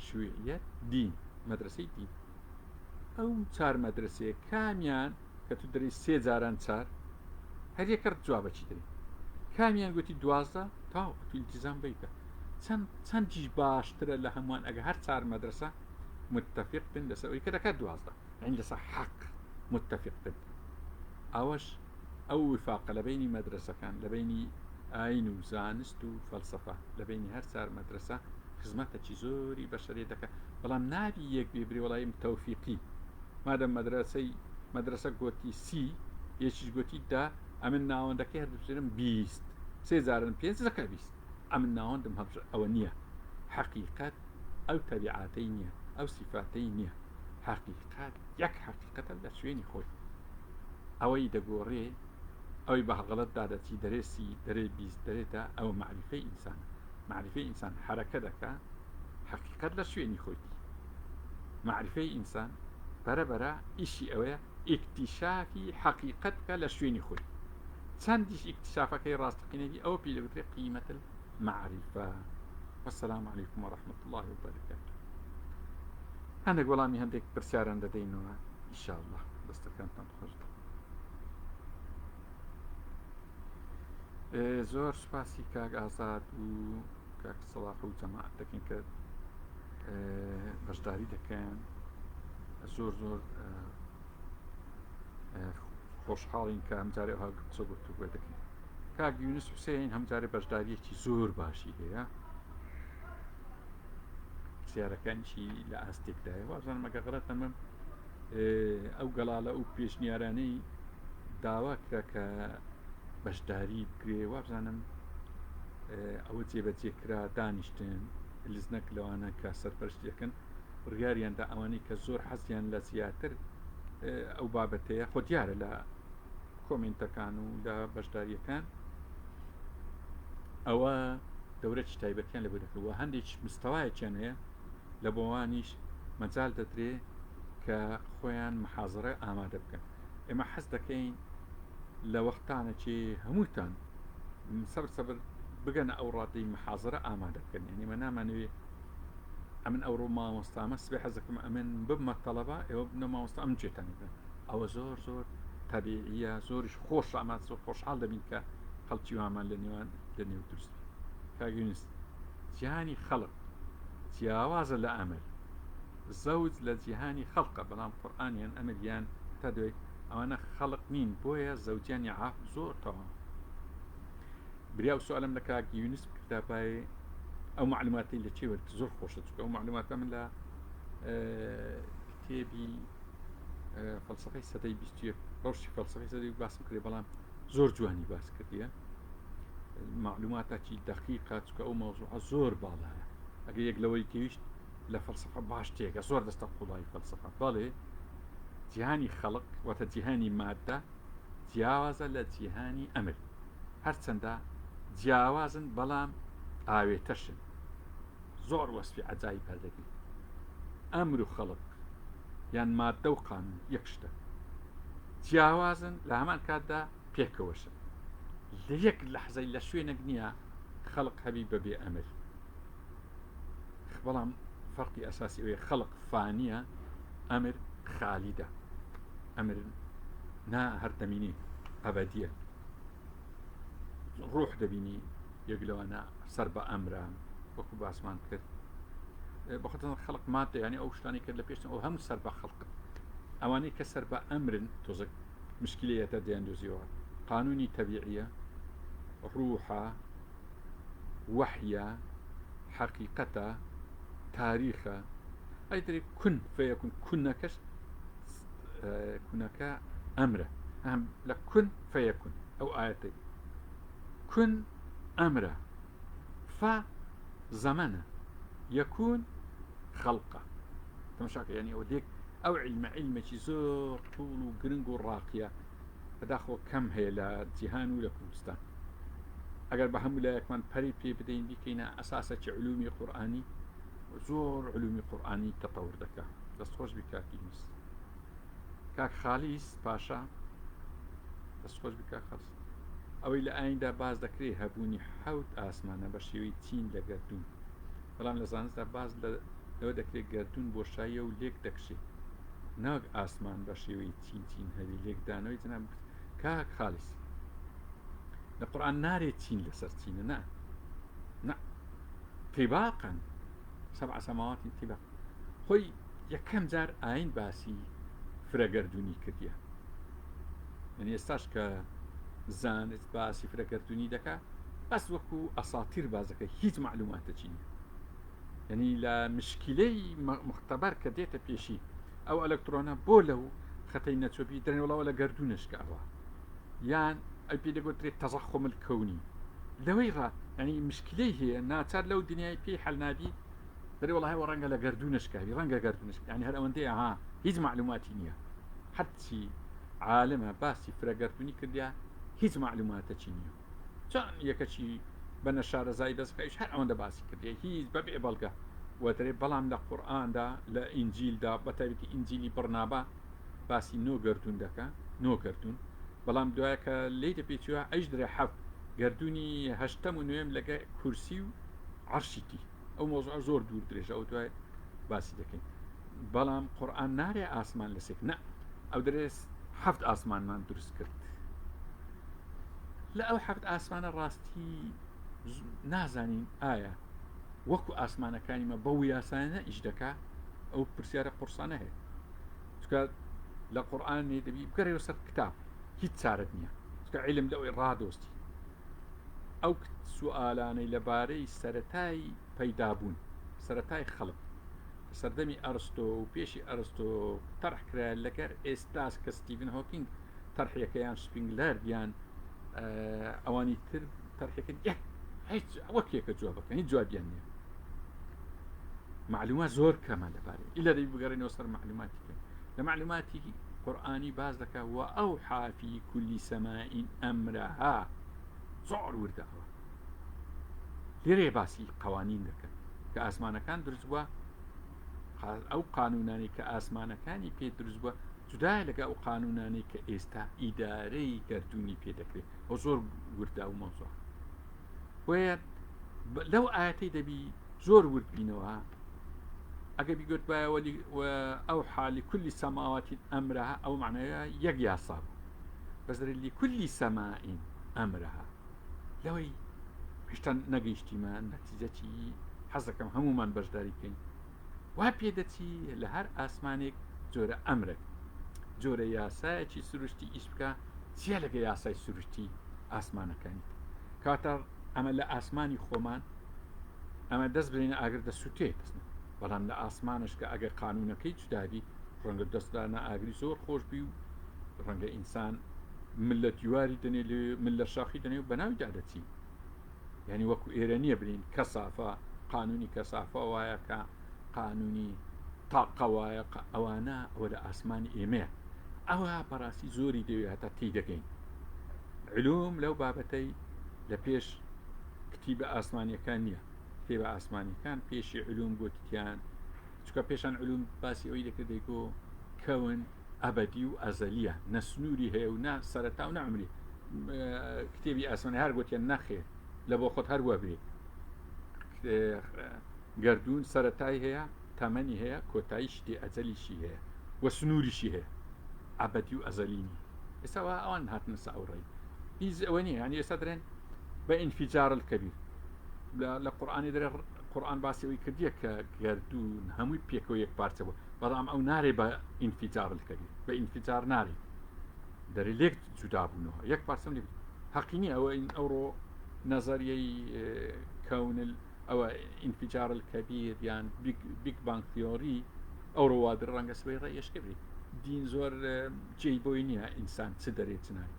شویعیەت دین مەدرسەی دین ئەو چار مەدرسەیە کامیان کە تو دەری سێ جاران چار هەر یەکە جوابەکی دەری کامیان گوتی 12 تاو تو التزام بیکە چەند چەندیش باشترە لە هەمووان ئەگە هەر چار مەدرسە متفق بن لەسەر ئەوی کە دەکات 12 یعنی لەسەر حەق متفق بن ئەوەش ئەو وفاقە لە بینی مەدرسەکان لە بینی ئاین و زانست و فەلسفە لە بینی هەر چار مەدرسە خزمەتەکی زۆری بەشەرێ دەکە بەڵام نابی یەک بێ برێ وەڵایم تەوفیقی مادەم مەدرسەی مەدرسە گۆتی سی یەکیش گۆتی دا ئەمن ناوەندەکەی هەر دەبژێرم 20 سێ جارن پێنج دەکا 20 ئەمن ناوەندم هەبژ ئەوە نییە حەقیقەت ئەو تەبیعاتەی نییە ئەو سیفاتەی نییە حەقیقەت یەک حەقیقەتە لە شوێنی خۆی ئەوەی دەگۆڕێ ئەوەی بە غەڵەت دادەچی دەرێ سی دەرێ 20 دەرێ دا ئەوە مەعریفەی ئینسانە مەعریفەی ئینسان حەرەکە دەکا حەقیقەت لە شوێنی خۆیتی مەعریفەی ئینسان بەرە بەرە ئیشی ئەوەیە ئیکتیشافی حەقیقەت بکە لە شوێنی خۆی چەندیش ئیکتشافەکەی ڕاستەقینەبی ئەوە پێی دەگوترێ قیمەت المعرفە والسلام علیکم ورحمة الله وبرکاته هەندێک وەڵامی هەندێک پرسیاران دەدەینەوە ئینشاءاللە دەستەکانتان خۆش بێت زۆر سوپاسی کاک ئازاد و کاک سەڵاح و جەماعەت دەکەین کە بەشداری دەکەن زۆر زۆر خۆشحاڵین کە ئەمجارێ ئەوها قسە گفتوگۆ دەکەین کاک یونس حوسێن هەمجارێ بەشداریەکی زۆر باشی هەیە پرسیارەکانیشی لە ئاستێکدایە وازانم ئەگە غەڵەت نەبم ئەو گەڵاڵە ئەو پێشنیارانەی داوا کرا کە بەشداری بکرێ وابزانم ئەوە جێبەجێ کرا دانیشتن لزنەک لەوانە کە سەرپەرشتی دەکەن بڕیاریان دا ئەوانەی کە زۆر حەزیان لە زیاتر ئەو بابەتەیە خۆ دیارە لە کۆمنتەکان و لە بەشداریەکان ئەوە دەورەی تایبەتیان لە بۆ دەکرد و هەندێک مستەوایەکیان هەیە لە بۆوانیش مەجال دەدرێ کە خۆیان محازرە ئامادە بکەن ئێمە حەز دەکەین لە وەختانەکی هەمووتان سەبر سەبر بگەنە ئەو ڕادەی محازرە ئامادە بکەن یعنی مە نامانەوێ. ئەمن ئەوڕۆ مامۆستامە سبەی حەز دەکەم ئەمن ببمە تەڵەبە ئێوە ببنە مامۆستا ئەمن جێتان بم ئەوە زۆر زۆر تەبیعیە زۆریش خۆشە ئەمە زۆر خۆشحاڵ دەبین کە خەڵکی وامان لە نێوان لە نێو دروست کاک یونس جیهانی خەڵق جیاوازە لە ئەمر زەوج لە جیهانی خەڵقە بەڵام قورئان یان ئەمر یان تا دوای ئەوانە خەڵق نین بۆیە زەوجیان یعاف زۆر تەواو بریا ئەو سوالم لە کاک یونس بکردا بای ئەو معلوماتی لە چێ وەرگرت زۆر خۆشە چونکە ئەو معلوماتە من لە کتێبی فەلسفەی سەدەی 21 ڕەوشی فەلسفەی سەدەی باسم کرێ بەڵام زۆر جوانی باس کردیە معلوماتەکی دقیقە چکە ئەو مەوزوعە زۆر باڵایە ئەگە یەک لەوەی گەیشت لە فەلسفە باش تێگە زۆر دەستە قوڵایی فەلسفە بەڵێ جیهانی خەڵق واتە جیهانی مادە جیاوازە لە جیهانی ئەمر هەرچەندە جیاوازن بەڵام ئاوێتەشن زۆر وەسفی عەجایب هەردەگری ئەمر و خەڵق یان مادە و قانون یەک شتە جیاوازن لە هەمان کاتدا پێکەوەشن لە یەک لەحزەی لە شوێنێک نییە خەڵق هەبی بەبێ ئەمر بەڵام فەرقی ئەساسی ئەوەیە خەڵق فانیە ئەمر خالیدە ئەمر نا هەر دەمینی ئەبەدیە ڕوح دەبینی یەک لەوانە سەر بە ئەمرە وەکو باسمان کرد بەخۆتان خەڵق مادە ینی ئەو شتانی کرد لە پێشتن ئەو هەموو سەر بە خەڵق ئەوانەی کە سەر بە ئەمرن تۆزێک مشکلەیەتە دەیان دۆزیەوە قانونی تەبیعیە ڕوحە وەحیە حەقیقەتە تاریخە ئەی دەرێ کون فەیەکون کونەکەش کونەکە ئەمرە هەم لە کون فەیەکون ئەو ئاەتەی کون ئەمرە فا زەمەنە یەکون خەڵقە تەماشاکە یعنی ئەو دێک ئەو علمە علمێکی زۆر قوڵ و گرنگ و ڕاقیە بەداخەوە کەم هەیە لە جیهان و لە کوردستان ئەگەر بە هەموو لایەکمان پەری پێ بدەین بیکەینە ئەساسەکی علومی قورئانی زۆر علومی قورئانی تەتەور دەکا دەست خۆش بی کاک یونس کاک خالیس پاشا دەست خۆش بی کاک خالیس ئەوەی لە ئایندا باس دەکرێت هەبوونی حەوت ئاسمانە بە شێوەی چین لە گەردوون بەڵام لە زانستدا باس لەوە دەکرێت گەردوون بۆشاییە و لێک دەکشێت ناک ئاسمان بە شێوەی چین چین هەبی لێکدانەوەی جناب کاک خالیس لە قورآن نارێ چین لەسەر چینە نا نا طباقا سبع سماوات طباق خۆی یەکەم جار ئاین باسی فرەگەردوونی کردیە یعنی ئێستاش کە زانست باسی فرەگەردوونی دەکا بەس وەکو ئەساتیر بازەکە هیچ معلوماتەکی نییە یعنی لە مشکلەی مختبەر کە دێتە پێشی ئەو ئەلکترۆنە بۆ لەو خەتەی نەچۆپی دەرێن وڵاوە لە گەردوونشکە ئەوە یان ئەی پێی دەگوترێت تەزەخم الکەونی لەوەی ڕا یعنی مشکلەی هەیە ناچار لەو دنیای پێی حل نابی دەرێ وڵای وە ڕەنگە لە گەردوونشکاوی ڕەنگە گەردوونش یعنی هەر ئەوەندەیە ها هیچ معلوماتی نییە هەرچی عالمە باسی فرە گەردوونی کردیا هیچ معلوماتەکی نییە چۆن یەکەکی بە نەشارەزایی بەس ئەویش هەر ئەوەندە باسی کردیە هیچ بەبێ بەڵگە وەدرێ بەڵام لە قورئاندا لە ئینجیلدا بەتایبەتی ئینجیلی بڕنابا باسی نۆ گەردوون دەکا نۆ گەردوون بەڵام دوایە کە لێی دەپێچوە ئەیش درێ حەفت گەردوونی هەشتەم و نوێم لەگە کورسی و عەرشیتی ئەو مۆزوع زۆر دوور درێژە ئەو دوای باسی دەکەین بەڵام قورئان نارێ ئاسمان لەسێک نە ئەو دەرێ حەفت ئاسمانمان دروست کرد لە ئەو حەفت ئاسمانە ڕاستی نازانین ئایا وەکو ئاسمانەکانی مە بەو یاسایانە ئیش دەکا ئەو پرسیارە قورسانە هەیە چکە لە قورآانی دەبی بگەڕێەوە سەر کتاب هیچ چارت نییە چکە علم لەوەی ڕادۆستی ئەو سوئالانەی لەبارەی سەتای پەیدابوون سەتای خەڵک سەردەمی ئەرستۆ و پێشی ئەرستۆ تەرح کرا لەگەر ئێستاس کە ستیڤن هۆکینگ تەرحیەکە یان شپینگلەر یان ئەوانی تر تەرحەکە یەک هیچ وەک یەکە جوابەکە هیچ جوابیان نییە معلومات زۆر کەمە لەبارەی ئیلا دەبی بگەڕێنەوە سەر معلوماتی کە لە معلوماتی قورئانی باس دەکا و ئەو حافی کولی سەمائین ئەمرەها زۆر وردە ئەوە لێرەیە باسی قوانین دەکەن کە ئاسمانەکان دروست بووە ئەو قانونانەی کە ئاسمانەکانی پێ دروست بووە جودایە لەگە ئەو قانونانەی کە ئێستا ئیدارەی گەردوونی پێ دەکرێت ئەو زۆر وردا و مەوزوع بۆیە لەو ئاەتەی دەبی زۆر ورد بینەوە. ئەگە بیگوتبایە وەلی ئەوحا لکل سەماوات ئەمرها ئەو معناە یەک یاسا بوو بەس دەرێ لکل سەماء ئەمرها لەوەی هێشتا نەگەیشتیمە نەتیجە چی حەز دەکەم هەمومان بەشداری بکەین وا پێدەچی لە هەر ئاسمانێک جۆرە ئەمرێک جۆرە یاسایەکی سروشتی ئیش بکە چیە لەگە یاسای سروشتی ئاسمانەکانی کاتە ئەمە لە ئاسمانی خۆمان ئەمە دەست بێنە ئاگر دەسووتێ بەڵام لە ئاسمانش کە ئەگەر قانونەکەی جودابی ڕەنگە دەستدانە ئاگری زۆر خۆش بی و ڕەنگە ئینسان مل لە دیواری دەنێ لێ مل لە شاخی دەنێ و بەناویدا دەچی یعنی وەکو ئێرە نییە برین کەسافە قانونی کەسافە وایە کە قانونی تاقە وایە ئەوانە ئەوە لە ئاسمانی ئێمەیە ئەوە بەڕاستی زۆری دەوێت هەتا تی دەگەین علوم لەو بابەتەی لە پێش کتیبە ئاسمانیەکان نییە کتێبە ئاسمانیەکان پێشی علوم گوتیان چونکە پێشان علوم باسی ئەوەی دەکرد دەیگۆ کەون ئەبەدی و ئەزەلیە نە سنووری هەیە و نە سەرەتا و نە عمری کتێبی ئاسمانی هەر گوتیان نەخێر لە بۆ خۆت هەر وەبێ گردون سەرەتای هەیە تەمەنی هەیە کۆتاییشی دێ ئەجەلیشی هەیە و سنووریشی هەیە ئەبەدی و ئەزەلی نیە ئێستا وا ئەوان هاتنە سە ئەو ڕێی هیچ ئەوە نییە یعنی ئێستا درێن بە ئینفیجار الکبیر لە قورآانی درێ قورآن باسی ئەوی کردیە کە گردون هەمووی پێکەوە یەک پارچە بوو بەڵام ئەو نارێ بە ئینفیجار الکبیر بە ئینفیجار نارێ دەرێ لێک جودا بوونەوە یەک پارچەم لێک حەقی نییە ئەوە ئەوڕۆ نەزەریەی کەونل ئەوە ئینفیجار الکبیر یان بیگ بانگ تیۆری ئەوڕۆ وادر ڕەنگە سبەی ڕێیشکە بێت دین زۆر جێی بۆی نییە ئینسان چ دەرێ چ نارێ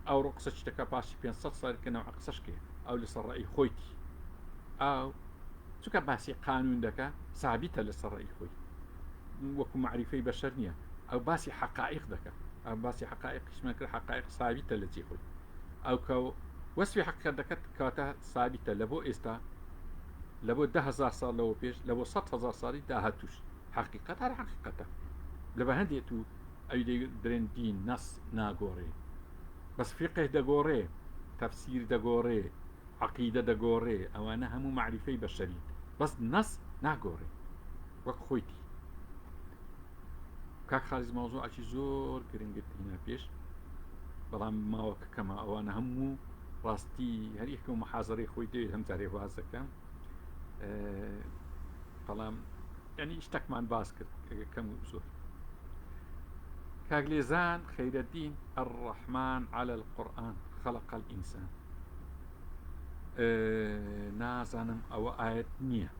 ئەوڕۆ قسە شتەکە پاشی 500 سال کە نەوە قسەشکێ ئەو لەسەر ڕێی خۆیتی ئاو چونکە باسی قانون دەکا سابیتە لەسەر ڕێی خۆی وەکو معریفەی بەشەر نییە ئەو باسی حقائق دەکا ئەو باسی حقائقیشمان کرد حقائق سابیتە لە جێ خۆی ئەو کە وەسفی حقیقەت دەکات کاتە سابیتە لە بۆ ئێستا لە بۆ 10هزار ساڵ لەوە پێش لە بۆ 100 هزار ساڵی داهاتوش حقیقەت هەر حقیقەتە لە بە هەندێت و ئەوی درێن دین نەس ناگۆڕێ بەس فیقه دەگۆڕێ تەفسیر دەگۆڕێ عەقیدە دەگۆڕێ ئەوانە هەموو مەعریفەی بەشەرین بەس نەس ناگۆڕێ وەک خۆیتی کاک خالیس مەوزوعەکی زۆر گرنگت هینا پێش بەڵام ماوەکە کەمە ئەوانە هەموو ڕاستی هەر یەکە و محازەرەی خۆی دەوێت هەم جارێ باز دەکەم بەڵام ینی شتەکمان باس کرد کەم و زۆر کاک لێزان خەیرەدین الرحمن على القرآن خلق الإنسان نازانم ئەوە ئاەت نییە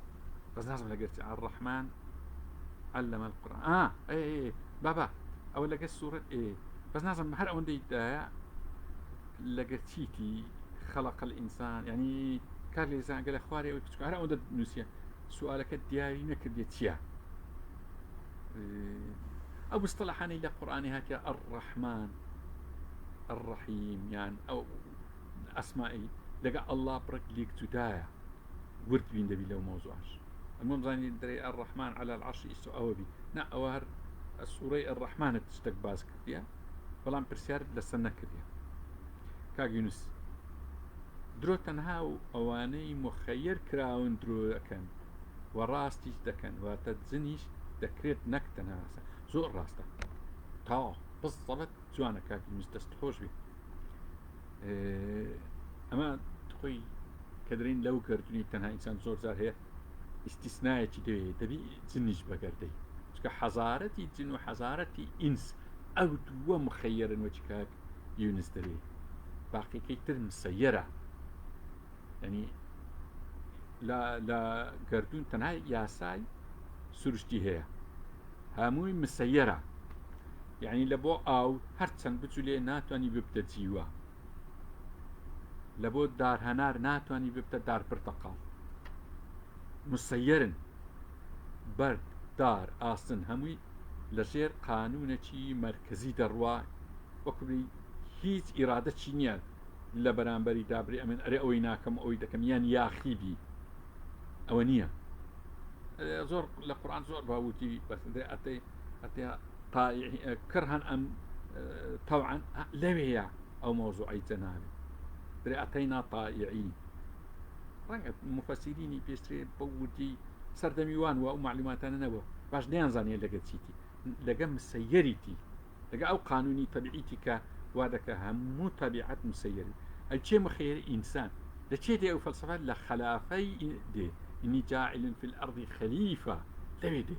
بەس نازم لەگەر الرحمن علم القرآن آه ئێ بابا ئەوە لەگەر سوورەت ئێ بەس نازم هەر ئەوەندەی دایە لەگەر چیتی خلق الإنسان یعنی کار لێزان گەلە خوارێ ئەوەی بچکە هەر ئەوەندە نووسە سوالەکە دیاری نەکردێت چییە ئەو مستەڵەحانەی لە قورئانی هاتیە الرحمن الرحیم یان ئەو ئەسمائی لەگە ئەللا بڕک لیک جودایە ورد بین دەبی لەو مەوزوعش ئەمەم زانی درێ الرحمن على العرش ئیستو ئەوە بی نا ئەوە هەر سوڕەی الرحمنت شتێک باس کردیە بەڵام پرسیارت لەسەر نەکردیە کاک یونس درۆ تەنها و ئەوانەی مخەیر کراون درۆ ئەکەن و ڕاستیش دەکەن واتە جنیش دەکرێت نەک تەنها ڕاستە زۆر ڕاستە تەواو بزەڵت جوانە کاک یونس دەست خۆش بێ ئەمە خۆی کە دەرین لەو گردنی تەنها ئینسان زۆر جار هەیە ئیسیسنایەکی دەوێت دەبی جنیش بەگەردەی چکە حەزارەتی جن و حەزارەتی ئینس ئەو دووە مخەیەرن وەچ کاک یونس دەرێ باقیەکەی تر مسەیەرە یعنی لە گردون تەنها یاسای سروشتی هەیە هەمووی مسەیەرە یعنی لە بۆ ئاو هەرچەند بچولێ ناتوانانی ببتە جیوە لە بۆ دار هەنار ناتوانانی ببتە دار پرتەقاڵ مسەیەرن بەرد دار ئاسن هەمووی لەژێر قانونێکی مەرکزی دەڕوا وەکو هیچ ئیرادەکی نییە لە بەرامبەری دابرێ ئەمن ئەرێ ئەوەی ناکەم ئەوەی دەکەم یان یاخی بی ئەوە نییە زۆر لە قورآن زۆر باوتی بەس ئەتەی ئەتێ کڕهن ئەم تەوعەن لەوێیە ئەو مەوزوعی جەنابی درێ ئەتەینا طائعین ڕەنگە مفەسیرینی پێشترێ بە وردی سەردەمی وان و ئەو مەعلوماتانە نەبووە باش نەیانزانیە لەگە چیتی لەگە مسەیەریتی لەگە ئەو قانونی تەبیعیتی کە وا دەکە هەموو تەبیعەت مسەیەری ئەی چێ مخەیەر ئینسان لە چێ دێ ئەو فەلسەفە لە خەلافەی دێ ئینی جاعل فی الارض خەلیفە لەوێ دێ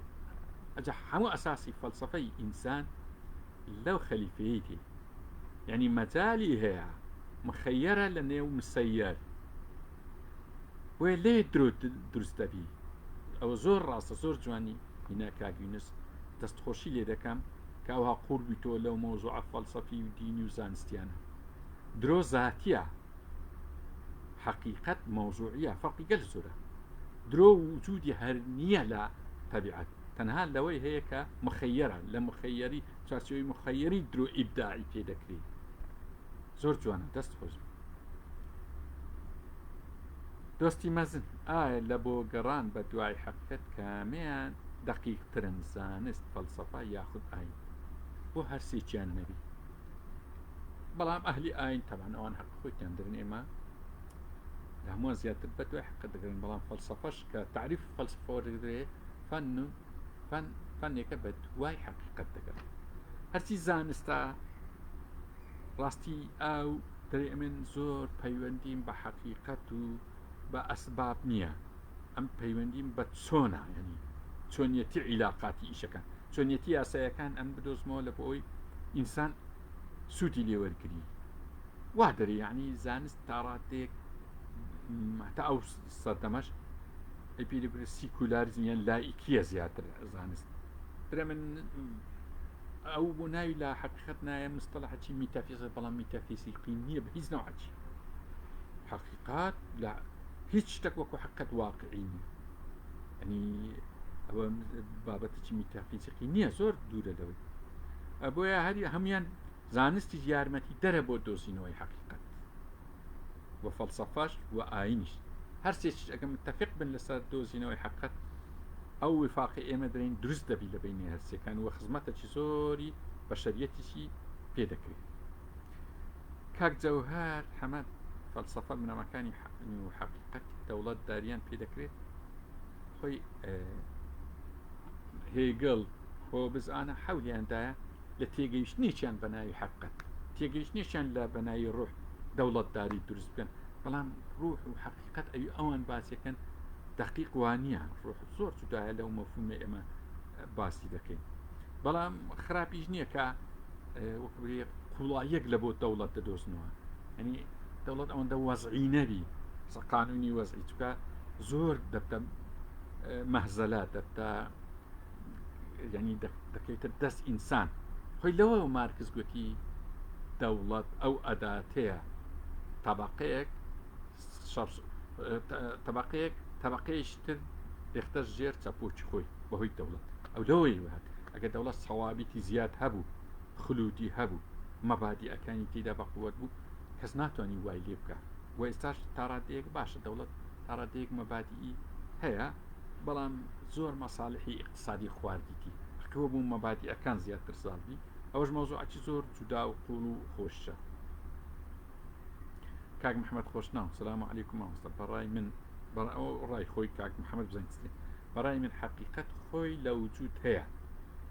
ئەجا هەموو ئەساسی فەلسەفەی ئینسان لەو خەلیفەیەی دێ یعنی مەجالی هەیە مخەیەرە لە نێو مسەیەر بۆیە لێ درۆ دروست دەبی ئەوە زۆر ڕاستە زۆر جوانی هینا کاک یونس دەست خۆشی لێ دەکەم کە ئەوها قوڵ بیتەوە لەو مەوزوعە فەلسەفی و دینی و زانستیانە درۆ زاتیە حەقیقەت مەوزوعیە فەرقی گەل زۆرە درۆ وجودی هەر نییە لە تەبیعەت تەنها لەوەی هەیە کە مخەیەرە لە مخەیەری چوارچێوەی مخەیەری درۆ ئیبداعی پێ دەکرێ زۆر جوانە دەست خۆش دۆستی مەزن ئایا لە بۆ گەڕان بە دوای حەقیقەت کامیان دەقیقترن زانست فەلسەفە یاخود ئاین بۆ هەرسێکیان نەبی بەڵام ئەهلی ئاین تەبان ئەوان حەق خۆیان درن ئێمە لە هەمووان زیاتر بە دوای حەقە دەگرن بەڵام فەلسەفەش کە تعریف فەلسەفە وەردەگرێ فەن و فەن فەنێکە بە دوای حەقیقەت دەگەڕێت هەرچی زانستە ڕاستی ئاو دەرێ ئەمن زۆر پەیوەندیم بە حەقیقەت و بە ئەسباب نییە ئەم پەیوەندیم بە چۆنە ینی چۆنیەتی عیلاقاتی ئیشەکان چۆنیەتی یاسایەکان ئەم بدۆزمەوە لە بۆ ئەوی ئینسان سوودی لێوەرگری وا دەرێ یعنی زانست تاڕادێک تا ئەو سەردەمەش ئەی پێی دەگوترێت سیکولاریزم یان لائیکیە زیاتر زانست درە من ئەو بۆ ناوی لە حقیقت نایە مستەڵحەکی میتافیزە بەڵام میتافیزیقی نییە بە هیچ نەوعەکی حقیقات لە هیچ شتێک وەکو حقیقت واقعی نییە ینی ئەوە بابەتێکی میتافیزیقی نییە زۆر دوورە لەوەی بۆیە هەری هەموان زانستی یارمەتی دەرە بۆ دۆزینەوەی حقیقت و فەلسەفەش و ئاینیش هەرسێکیش ئەگە متفق بن لەسەر دۆزینەوەی حەقەت ئەو وفاقی ئێمە دەرین دروست دەبی لە بینی هەرسێکان و خزمەتەکی زۆری بەشەریەتیشی پێ دەکرێت کاک جەوهر حەمەد فەلسەفە بنەماکانی و حەقیقەت دەوڵەت داریان پێ دەکرێت خۆی هێگڵ هۆبز ئانە حەولیاندایە لە تێگەیشتنێکیان بە ناوی حەقیقەت، تێگەیشتنێکیان لە بە ناوی ڕوح دەوڵەتداری دروست بکەن، بەڵام ڕوح و حەقیقەت ئەوی ئەوان باسیەکەن دەقیق وانییە، ڕوح زۆر جودایە لەو مەفهومەی ئێمە باسی دەکەین، بەڵام خراپیش نییە کە وەک بڵێ قوڵاییەک لە بۆ دەوڵەت دەدۆزنەوە، یعنی دەوڵەت ئەوەندە وەزعی نەبی، قانونی وەزعی چونکە زۆر دەبتە مەهزەلە دەبتە یعنی دەکەوێتە دەست ئینسان خۆی لەوە مارکس گوتی دەوڵەت ئەو ئەداتەیە تەبقەیەک تەبقەیەک تەبقەیەکی تر دێختە ژێر چەپۆکی خۆی بەهۆی دەوڵەت ئەو لەوەی هات ئەگەر دەوڵەت سەوابیتی زیاد هەبوو خلودی هەبوو مەبادی ئەکانی تێدا بەقوت بوو کەس ناتوانانی وای لێ بکە و ئێستاش تاڕادەیەک باشە دەوڵەت تاڕادەیەک مەبادی هەیە بەڵام زۆر مەساڵحی ئیقتسادی خواردیتی حەقی بوو مەبادیئەکان زیاتر زاڵ بی ئەوەش مەوزوعەکی زۆر جودا و قوڵ و خۆشە کاک محەممەد خۆشناو سلام علیکم مامۆستا بەڕای من ڕای خۆی کاک محەممەد بزانین بەڕای من حەقیقەت خۆی لە وجود هەیە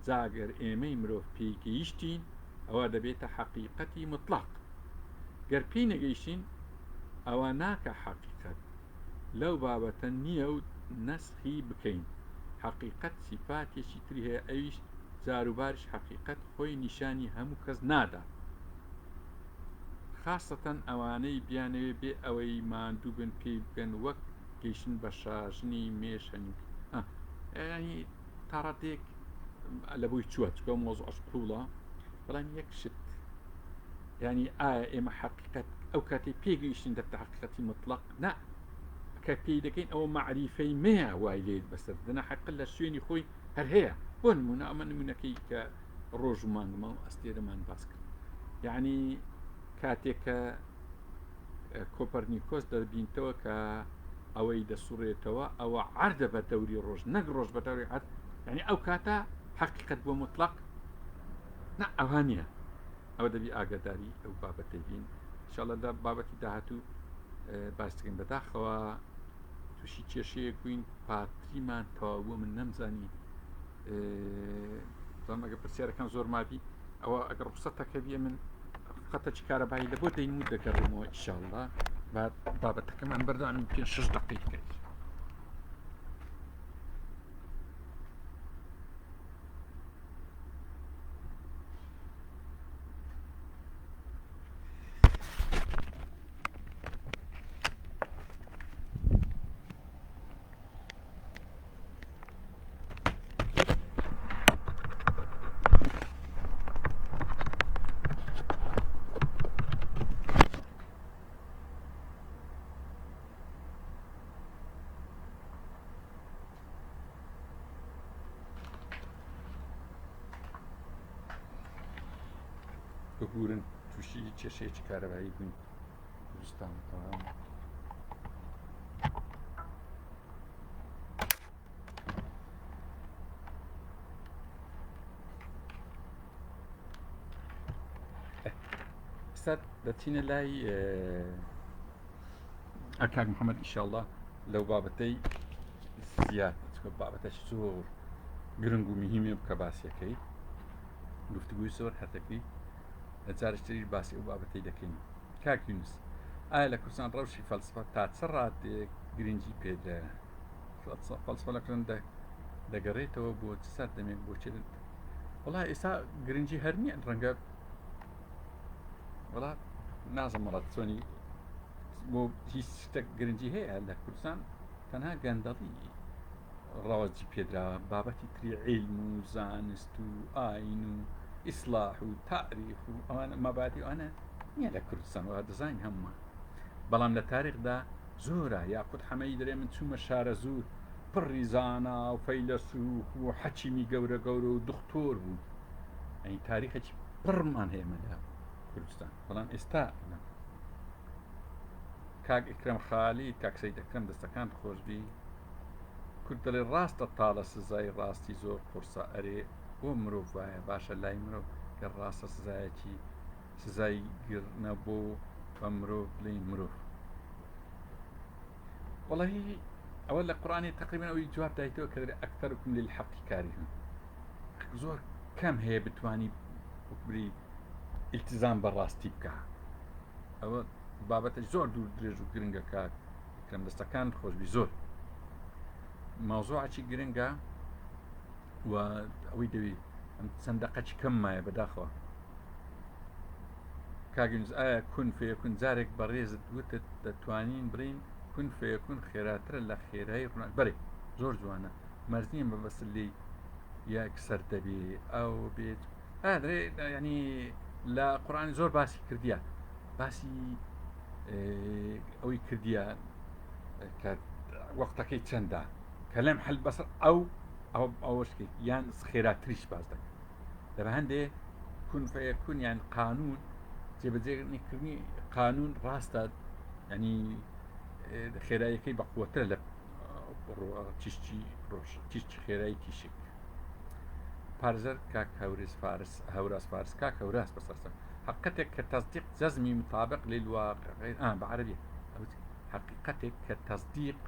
جاگەر ئێمەی مرۆڤ پێی گەیشتین ئەوە دەبێتە حەقیقەتی مطلق گەر پێی نەگەیشتین ئەوە ناکە حەقیقەت لەو بابەتە نییە و نەسخی بکەین، حەقیقەت سیفاتێکی تری هەیە ئەویش جاروباریش حەقیقەت خۆی نیشانی هەموو کەس نادات خاسەتەن ئەوانەی بیانەوێ بێ ئەوەی ماندوو بن پێی بگەن وەک گەیشتن بە شاژنی مێش هەنووک ینی تاڕادەیەک لە بۆی چووە چکە مۆزعش قوڵە بەڵام یەک شت ینی ئایا ئێمە حەقیقەت ئەو کاتەی پێگەیشتین دەبتە حەقیقەتی مطلق نا کە پێی دەکەین ئەوە مەعریفەی مەیە وای لێت بەسەر دەنا حەقیقەت لە شوێنی خۆی هەر هەیە بۆ نمونە ئەمە نمونەکەی کە ڕۆژ و مانگمان و ئەستێرەمان باس کرد یعنی کاتێک کە کۆپەرنیکۆس دەبینتەوە کە ئەوەی دەسوڕێتەوە ئەوە عەردە بە دەوری ڕۆژ نەک ڕۆژ بە دەوری عەرد یعنی ئەو کاتە حەقیقەت بۆ مطلق نا ئەوها نییە ئەوە دەبی ئاگاداری ئەو بابەتەی بین ئینشاءاللە لە بابەتی داهاتوو باس دەکەین بەداخەوە تووشی کێشەیەک بووین پاتریمان تەواو بوو من نەمزانی زانم ئەگە پرسیارەکان زۆر مابی ئەوە ئەگەر ڕوخسەتەکە بیە من خەتەکی کارەبایی لە بۆ دەین و دەگەڕێمەوە ئیشاءاللە با بابەتەکەمان بەردەوامی پێ شش دقیقەی بکەیت. ببورن تووشی کێشەیەکی کارەبایی بووین کوردستان تەواو ئێستا دەچینە لای ئەکاک محەممەد ئیشاءاللە لەو بابەتەی زیاد چکە بابەتەش زۆر گرنگ و مهمێ بکە باسیەکەی گفتوگوی زۆر هەردەکەی لە جارشتری باسی ئەو بابەتەی دەکەین کاک یونس ئایا لە کوردستان ڕەوشی فەلسفە تا چ ڕادەیەک گرنگی پێدرایە؟ فەلسفە لە کوردستان دەگەڕێتەوە بۆ چ سەردەمێک بۆ چێ وڵا ئێستا گرنگی هەر نییە ڕەنگە وڵا نازم وڵات چۆنی بۆ هیچ شتێک گرنگی هەیە لە کوردستان تەنها گەندەڵی ڕەوەجی پێدراوە بابەتی تری عیلم و زانست و ئاین و ئیسلاح و تاریخ و ئەوانە مەبادی ئەوانە نییە لە کوردستان وا دەزانین هەموومان بەڵام لە تاریخدا زۆرە یاقوت حەمەی دەرێ من چوومە شارە زوور پڕی زانا و فەیلەسوف و حەکیمی گەورە گەورە و دختۆر بوون ئەی تاریخێکی پڕمان هەیە لە کوردستان بەڵام ئێستا کاک ئیکرەم خالید کاک سەید ئەکرەم دەستەکانت خۆشبی کورد دەڵێ ڕاستە تاڵە سزای ڕاستی زۆر قورسە ئەرێ بۆ مرۆڤ وایە باشە لای مرۆڤ گەر ڕاستە سزایەکی سزای گرنە بۆ بە مرۆڤ بڵێ مرۆڤ وەڵی ئەوە لە قڕانی تقریبا ئەوی جواب دایتەوە کە دەڵێ ئەکثەرکم للحق کاریهون زۆر کەم هەیە بتانی بری التزام بە ڕاستی بکە ئەوە بابەتە زۆر دوور درێژ و گرنگە کاک ئەکرەم دەستەکان خۆشبی زۆر ماوزۆعی گرنگە و ئەوەی دەوی ئەم چەند دەقەکی کەم مایە بەداخەوە کاگنز ئایا کون فەیەکون جارێک بەڕێزت وتت دەتوانین بڵین کون فەیەکون خێراترە لە خێرایی ڕووناک بەرێ زۆر جوانە مەرج نییە مەبەست لێی یەکسەر دەبێ ئەو بێت ینی لە قورآانی زۆر باسی کردیە باسی ئەوەی کردیە کە وەختەکەی چەندە کە لەم حل بەسەر ئەو ئەو ئەوەشکەی یان خێراتریش باس دەکەن لە هەندێ کون فەیەکون یان قانون جێبەجێکردنی قانون ڕاستە ینی خێراییەکەی بەقوەترە لە تیشکی ڕۆژ تیشکی خێرایی تیشک پارێزەر کاک هەورز فارس هەوراز فارس کاک هەوراز بەسەرسەر حقیقەتێک کە تصدیق جزمی مطابق للواقع غیر آه بعربية حقیقەتێک کە تصدیق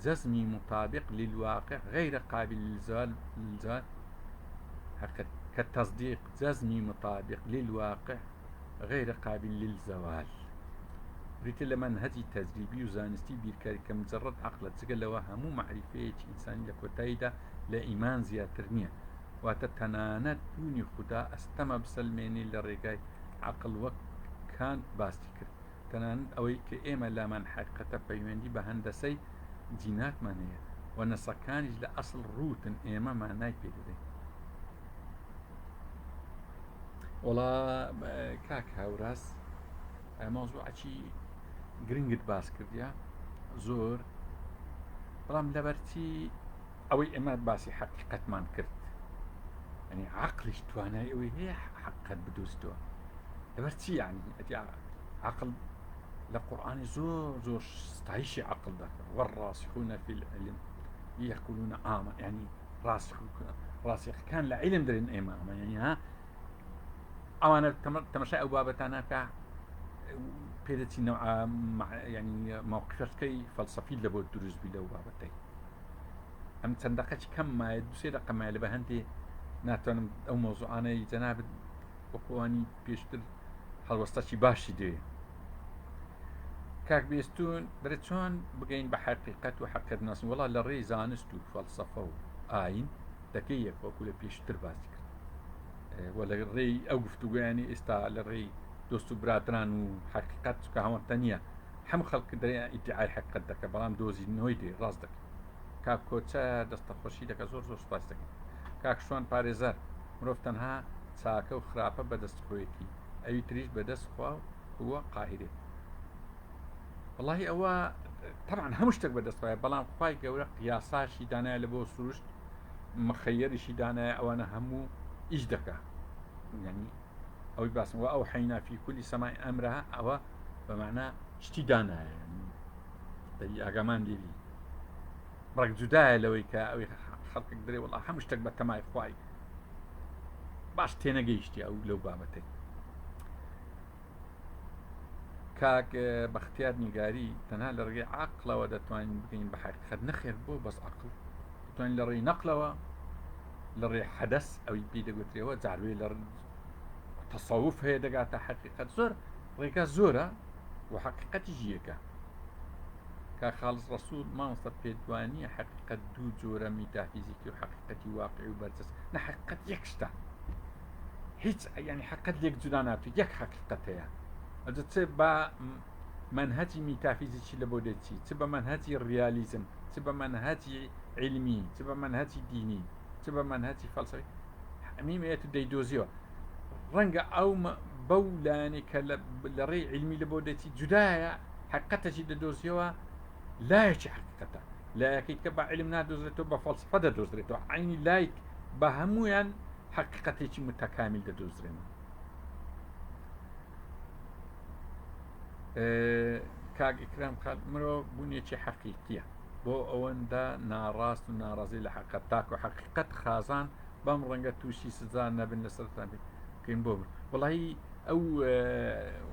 جزمی مطابق للواقع غير قابل للزوال للزوال حقیقت كتصديق جزمی مطابق للواقع غير قابل للزوال بریتیە لە مەنهەجی تەجریبی و زانستی بیرکاری کە مجەڕەد عەقڵە، جگە لەوە هەموو مەعریفەیەکی ئینسانی لە کۆتاییدا لە ئیمان زیاتر نییە، واتە تەنانەت بوونی خودا ئەستەمە بسەلمێنی لە ڕێگای عەقڵ وەک کانت باسی کرد، تەنانەت ئەوەی کە ئێمە لامان حەقیقەتە پەیوەندی بە هەندەسەی جیناتمان هەیە و نەسەکانیش لە ئەسڵ ڕووتن ئێمە مانای پێ دەدەین. وەڵا کاک هاوراز مەوزوعەکی گرنگت باس کردیا زۆر بەڵام لەبەرچی ئەوەی ئێمە باسی حەقیقەتمان کرد ینی عقلیش توانای ئەوەی هەیە حقت بدۆزیتەوە لەبەر چی ینی عقل لە قورآانی زۆر زۆر ستایشی عقل دەکە والراسخون في العلم يقولون آمنا يعني ڕاسخەکان لە علم درێن ئێمە ئەمە ینی ها ئەوانە تەمەشای ئەو بابەتانە کە. پێدەچی نەوعا یعنی مەوقفەکەی فەلسەفی لە بۆ دروست بی لەو بابەتەی. ئەم چەند دەقەکی کەم مایە دوسێ دەقە مایە لە بە هەندێ ناتوانم ئەو مۆزوعانەی جەنابت وەکوانی پێشتر هەڵوەستەکی باشی دەوێ. کاک بێستون دەرێ چۆن بگەین بە حەقیقەت و حەقیقەت ناسین؟ وەڵا لە ڕێی زانست و فەلسەفە و ئاین دەکەی یەک وەکو لە پێشتر باسی کرد و لە ڕێی ئەو گفتوگویانی ئێستا لە ڕێی دۆست و برادران و حەقیقەت چکە هەوەنتە نییە هەموو خەڵک دەرێ ئیدعای حەقیقەت دەکە بەڵام دۆزینەوەی دێ ڕاست دەکە. کاک کۆچە دەستە خۆشی دەکە زۆر زۆر سپاس دەکەین. کاک شوان پارێزەر مرۆڤ تەنها چاکە و خراپە بەدەست خۆیەتی ئەوی تریش بەدەست خوا هو قاهرێ. وەڵاهی ئەوە طبعا هەموو شتێک بەدەست خوایە بەڵام خوای گەورە یاساشی دانایە لە بۆ سروشت مخەیەریشی دانایە ئەوانە هەموو ئیش دەکا یعنی ئەوەی باسم وە ئەو حینا فی کولی سەمای ئەمرە ئەوە بەمانە شتی دانایە دەبی ئاگامان لێبی ڕێک جودایە لەوەی کە ئەوی خەڵکێک درێ وڵا هەموو شتێک بە تەمای خوای باش تێنەگەیشتی ئەو لەو بابەتەی. کاک بەختیار نیگاری تەنها لە ڕێگەی عەقڵەوە دەتوانین بگەین بە حەقیقەت؟ نەخێر بۆ بەس عەقڵ دەتوانین لە ڕێی نەقلەوە لە ڕێی حەدەس ئەوی پێی دەگوترێەوە جاروێ لە تەسەوف هەیە دەگاتە حەقیقەت زۆر ڕێگا زۆرە و حەقیقەتیش یەکە. کاک خاڵس ڕەسوڵ مامۆستا پێتوانیە حەقیقەت دوو جۆرە میتافیزیکی و حەقیقەتی واقعی و بەرجەست؟ نە حەقیقەت یەک شتە هیچ یعنی حەقت لێک جودا نابێت یەک حەقیقەت هەیە ئەجە چ بە منهجی میتافیزیکی لە بۆ دەچی چ بە منهجی ڕیالیزم چ بە منهجی علمی چ بە منهجی دینی چ بە منهجی فەلسەفی ئەمیمەیەت و دەیدۆزیەوە ڕەنگە ئەو بەو لایەنی کە لە ڕێی علمی لە بۆ دەچی جودایە حقیقەتەکی دەدۆزیەوە لایەکی حقیقەتە لایەکەی کە بە علم نادۆزرێتەوە بە فەلسفە دەدۆزرێتەوە عینی لایک بە هەمویان حەقیقەتێکی متەکامیل دەدۆزرێنەوە. کاک ئیکرام خان مرۆڤ بوونێکی حەقیقیە بۆ ئەوەندە ناڕاست و ناڕازی لە حەقەت تاکو حەقیقەت خازان بەم ڕەنگە تووشی سزا نەبن لەسەرتان بکەین بۆ وڵی ئەو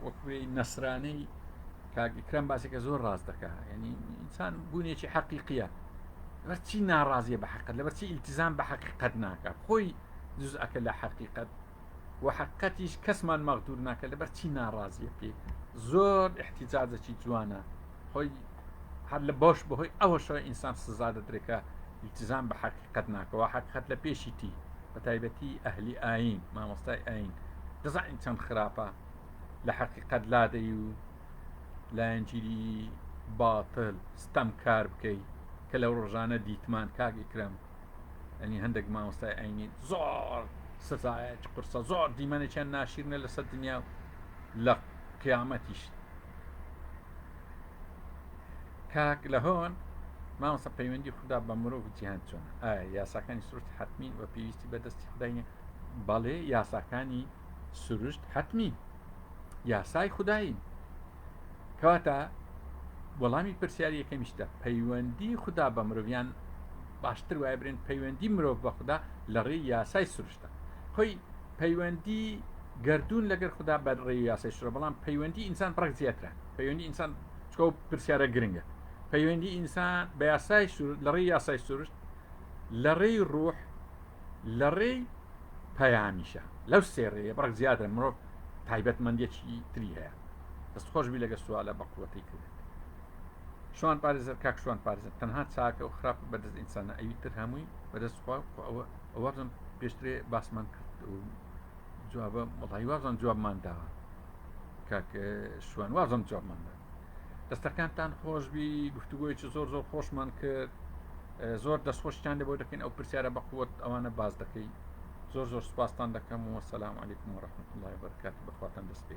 وەکوێ نەسرانەی کاک ئیکرام باسێکە زۆر ڕاست دەکا یعنی ئینسان بوونێکی حەقیقیە لەبەر چی ناڕازیە بە حەقت لەبەر چی ئیلتزام بە حەقیقەت ناکا خۆی جزئەکە لە حەقیقەت و حەقیقەتیش کەسمان مەغدور ناکە لەبەر چی ناڕازیە پێ زۆر احتیجاجەکی جوانە خۆی هەر لە بۆش بەهۆی ئەوەشەوە ئینسان سزا دەدرێکە ئیلتزام بە حەقیقەت ناکەوە حەقیقەت لە پێشی تی بە تایبەتی ئەهلی ئاین مامۆستای ئاین دەزانین چەند خراپە لە حەقیقەت لادەی و لایەنگیری باتل ستەمکار بکەی کە لەو ڕۆژانە دیتمان کاک ئیکرەم ئەنی هەندێک مامۆستای ئاینی زۆر سزایەکی قورسە زۆر دیمەنێکیان ناشیرنە لەسەر دنیا و لە قیامەتیش کاک لە هۆن مامۆستا پەیوەندی خودا بە مرۆڤ جیهان چۆنە ئایا یاساکانی سروشت حتمین و پێویستی بە دەستی خدای نیە بەڵێ یاساکانی سروشت حەتمین یاسای خودایین کەواتە وەڵامی پرسیاری یەکەمیشتە پەیوەندی خودا بە مرۆڤیان باشتر وایە برێن پەیوەندی مرۆڤ بە خودا لە ڕێی یاسای سروشتە خۆی پەیوەندی گردون لەگەر خودا بە ڕێی یاسای سروشتە بەڵام پەیوەندی ئینسان بڕێک زیاترە پەیوەندی ئینسان چکە پرسیارە گرنگە پەیوەندی ئینسان بە یاسای لە ڕێی یاسای سروشت لە ڕێی ڕوح لە ڕێی پەیامیشە لەو سێ ڕێیە بڕێک زیاترە مرۆڤ تایبەتمەندیەکی تری هەیە دەست خۆش بی لەگە سوالە بە قوەتەی کردت شوان پارێزەر کاک شوان پارێزەر تەنها چاکە و خراپ بەدەست ئینسانە ئەوی تر هەمووی بەدەست خوا ئەوە ئەوە پێشترێ باسمان کرد و جوابە وەڵی وازم جوابمان داوە کاک شوان وازم جوابمان دا دەستەکانتان خۆشببی گفتوگۆیەکی زۆر زۆر خۆشمان کرد زۆر دەستخۆشتان لێ بۆ دەکەین ئەو پرسیارە بەقوت ئەوانە باز دەکەی زۆر زۆر سپاستان دەکەم و سەلام علیکم و رحمة الله وبرکاته بەخواتان دەست پێ.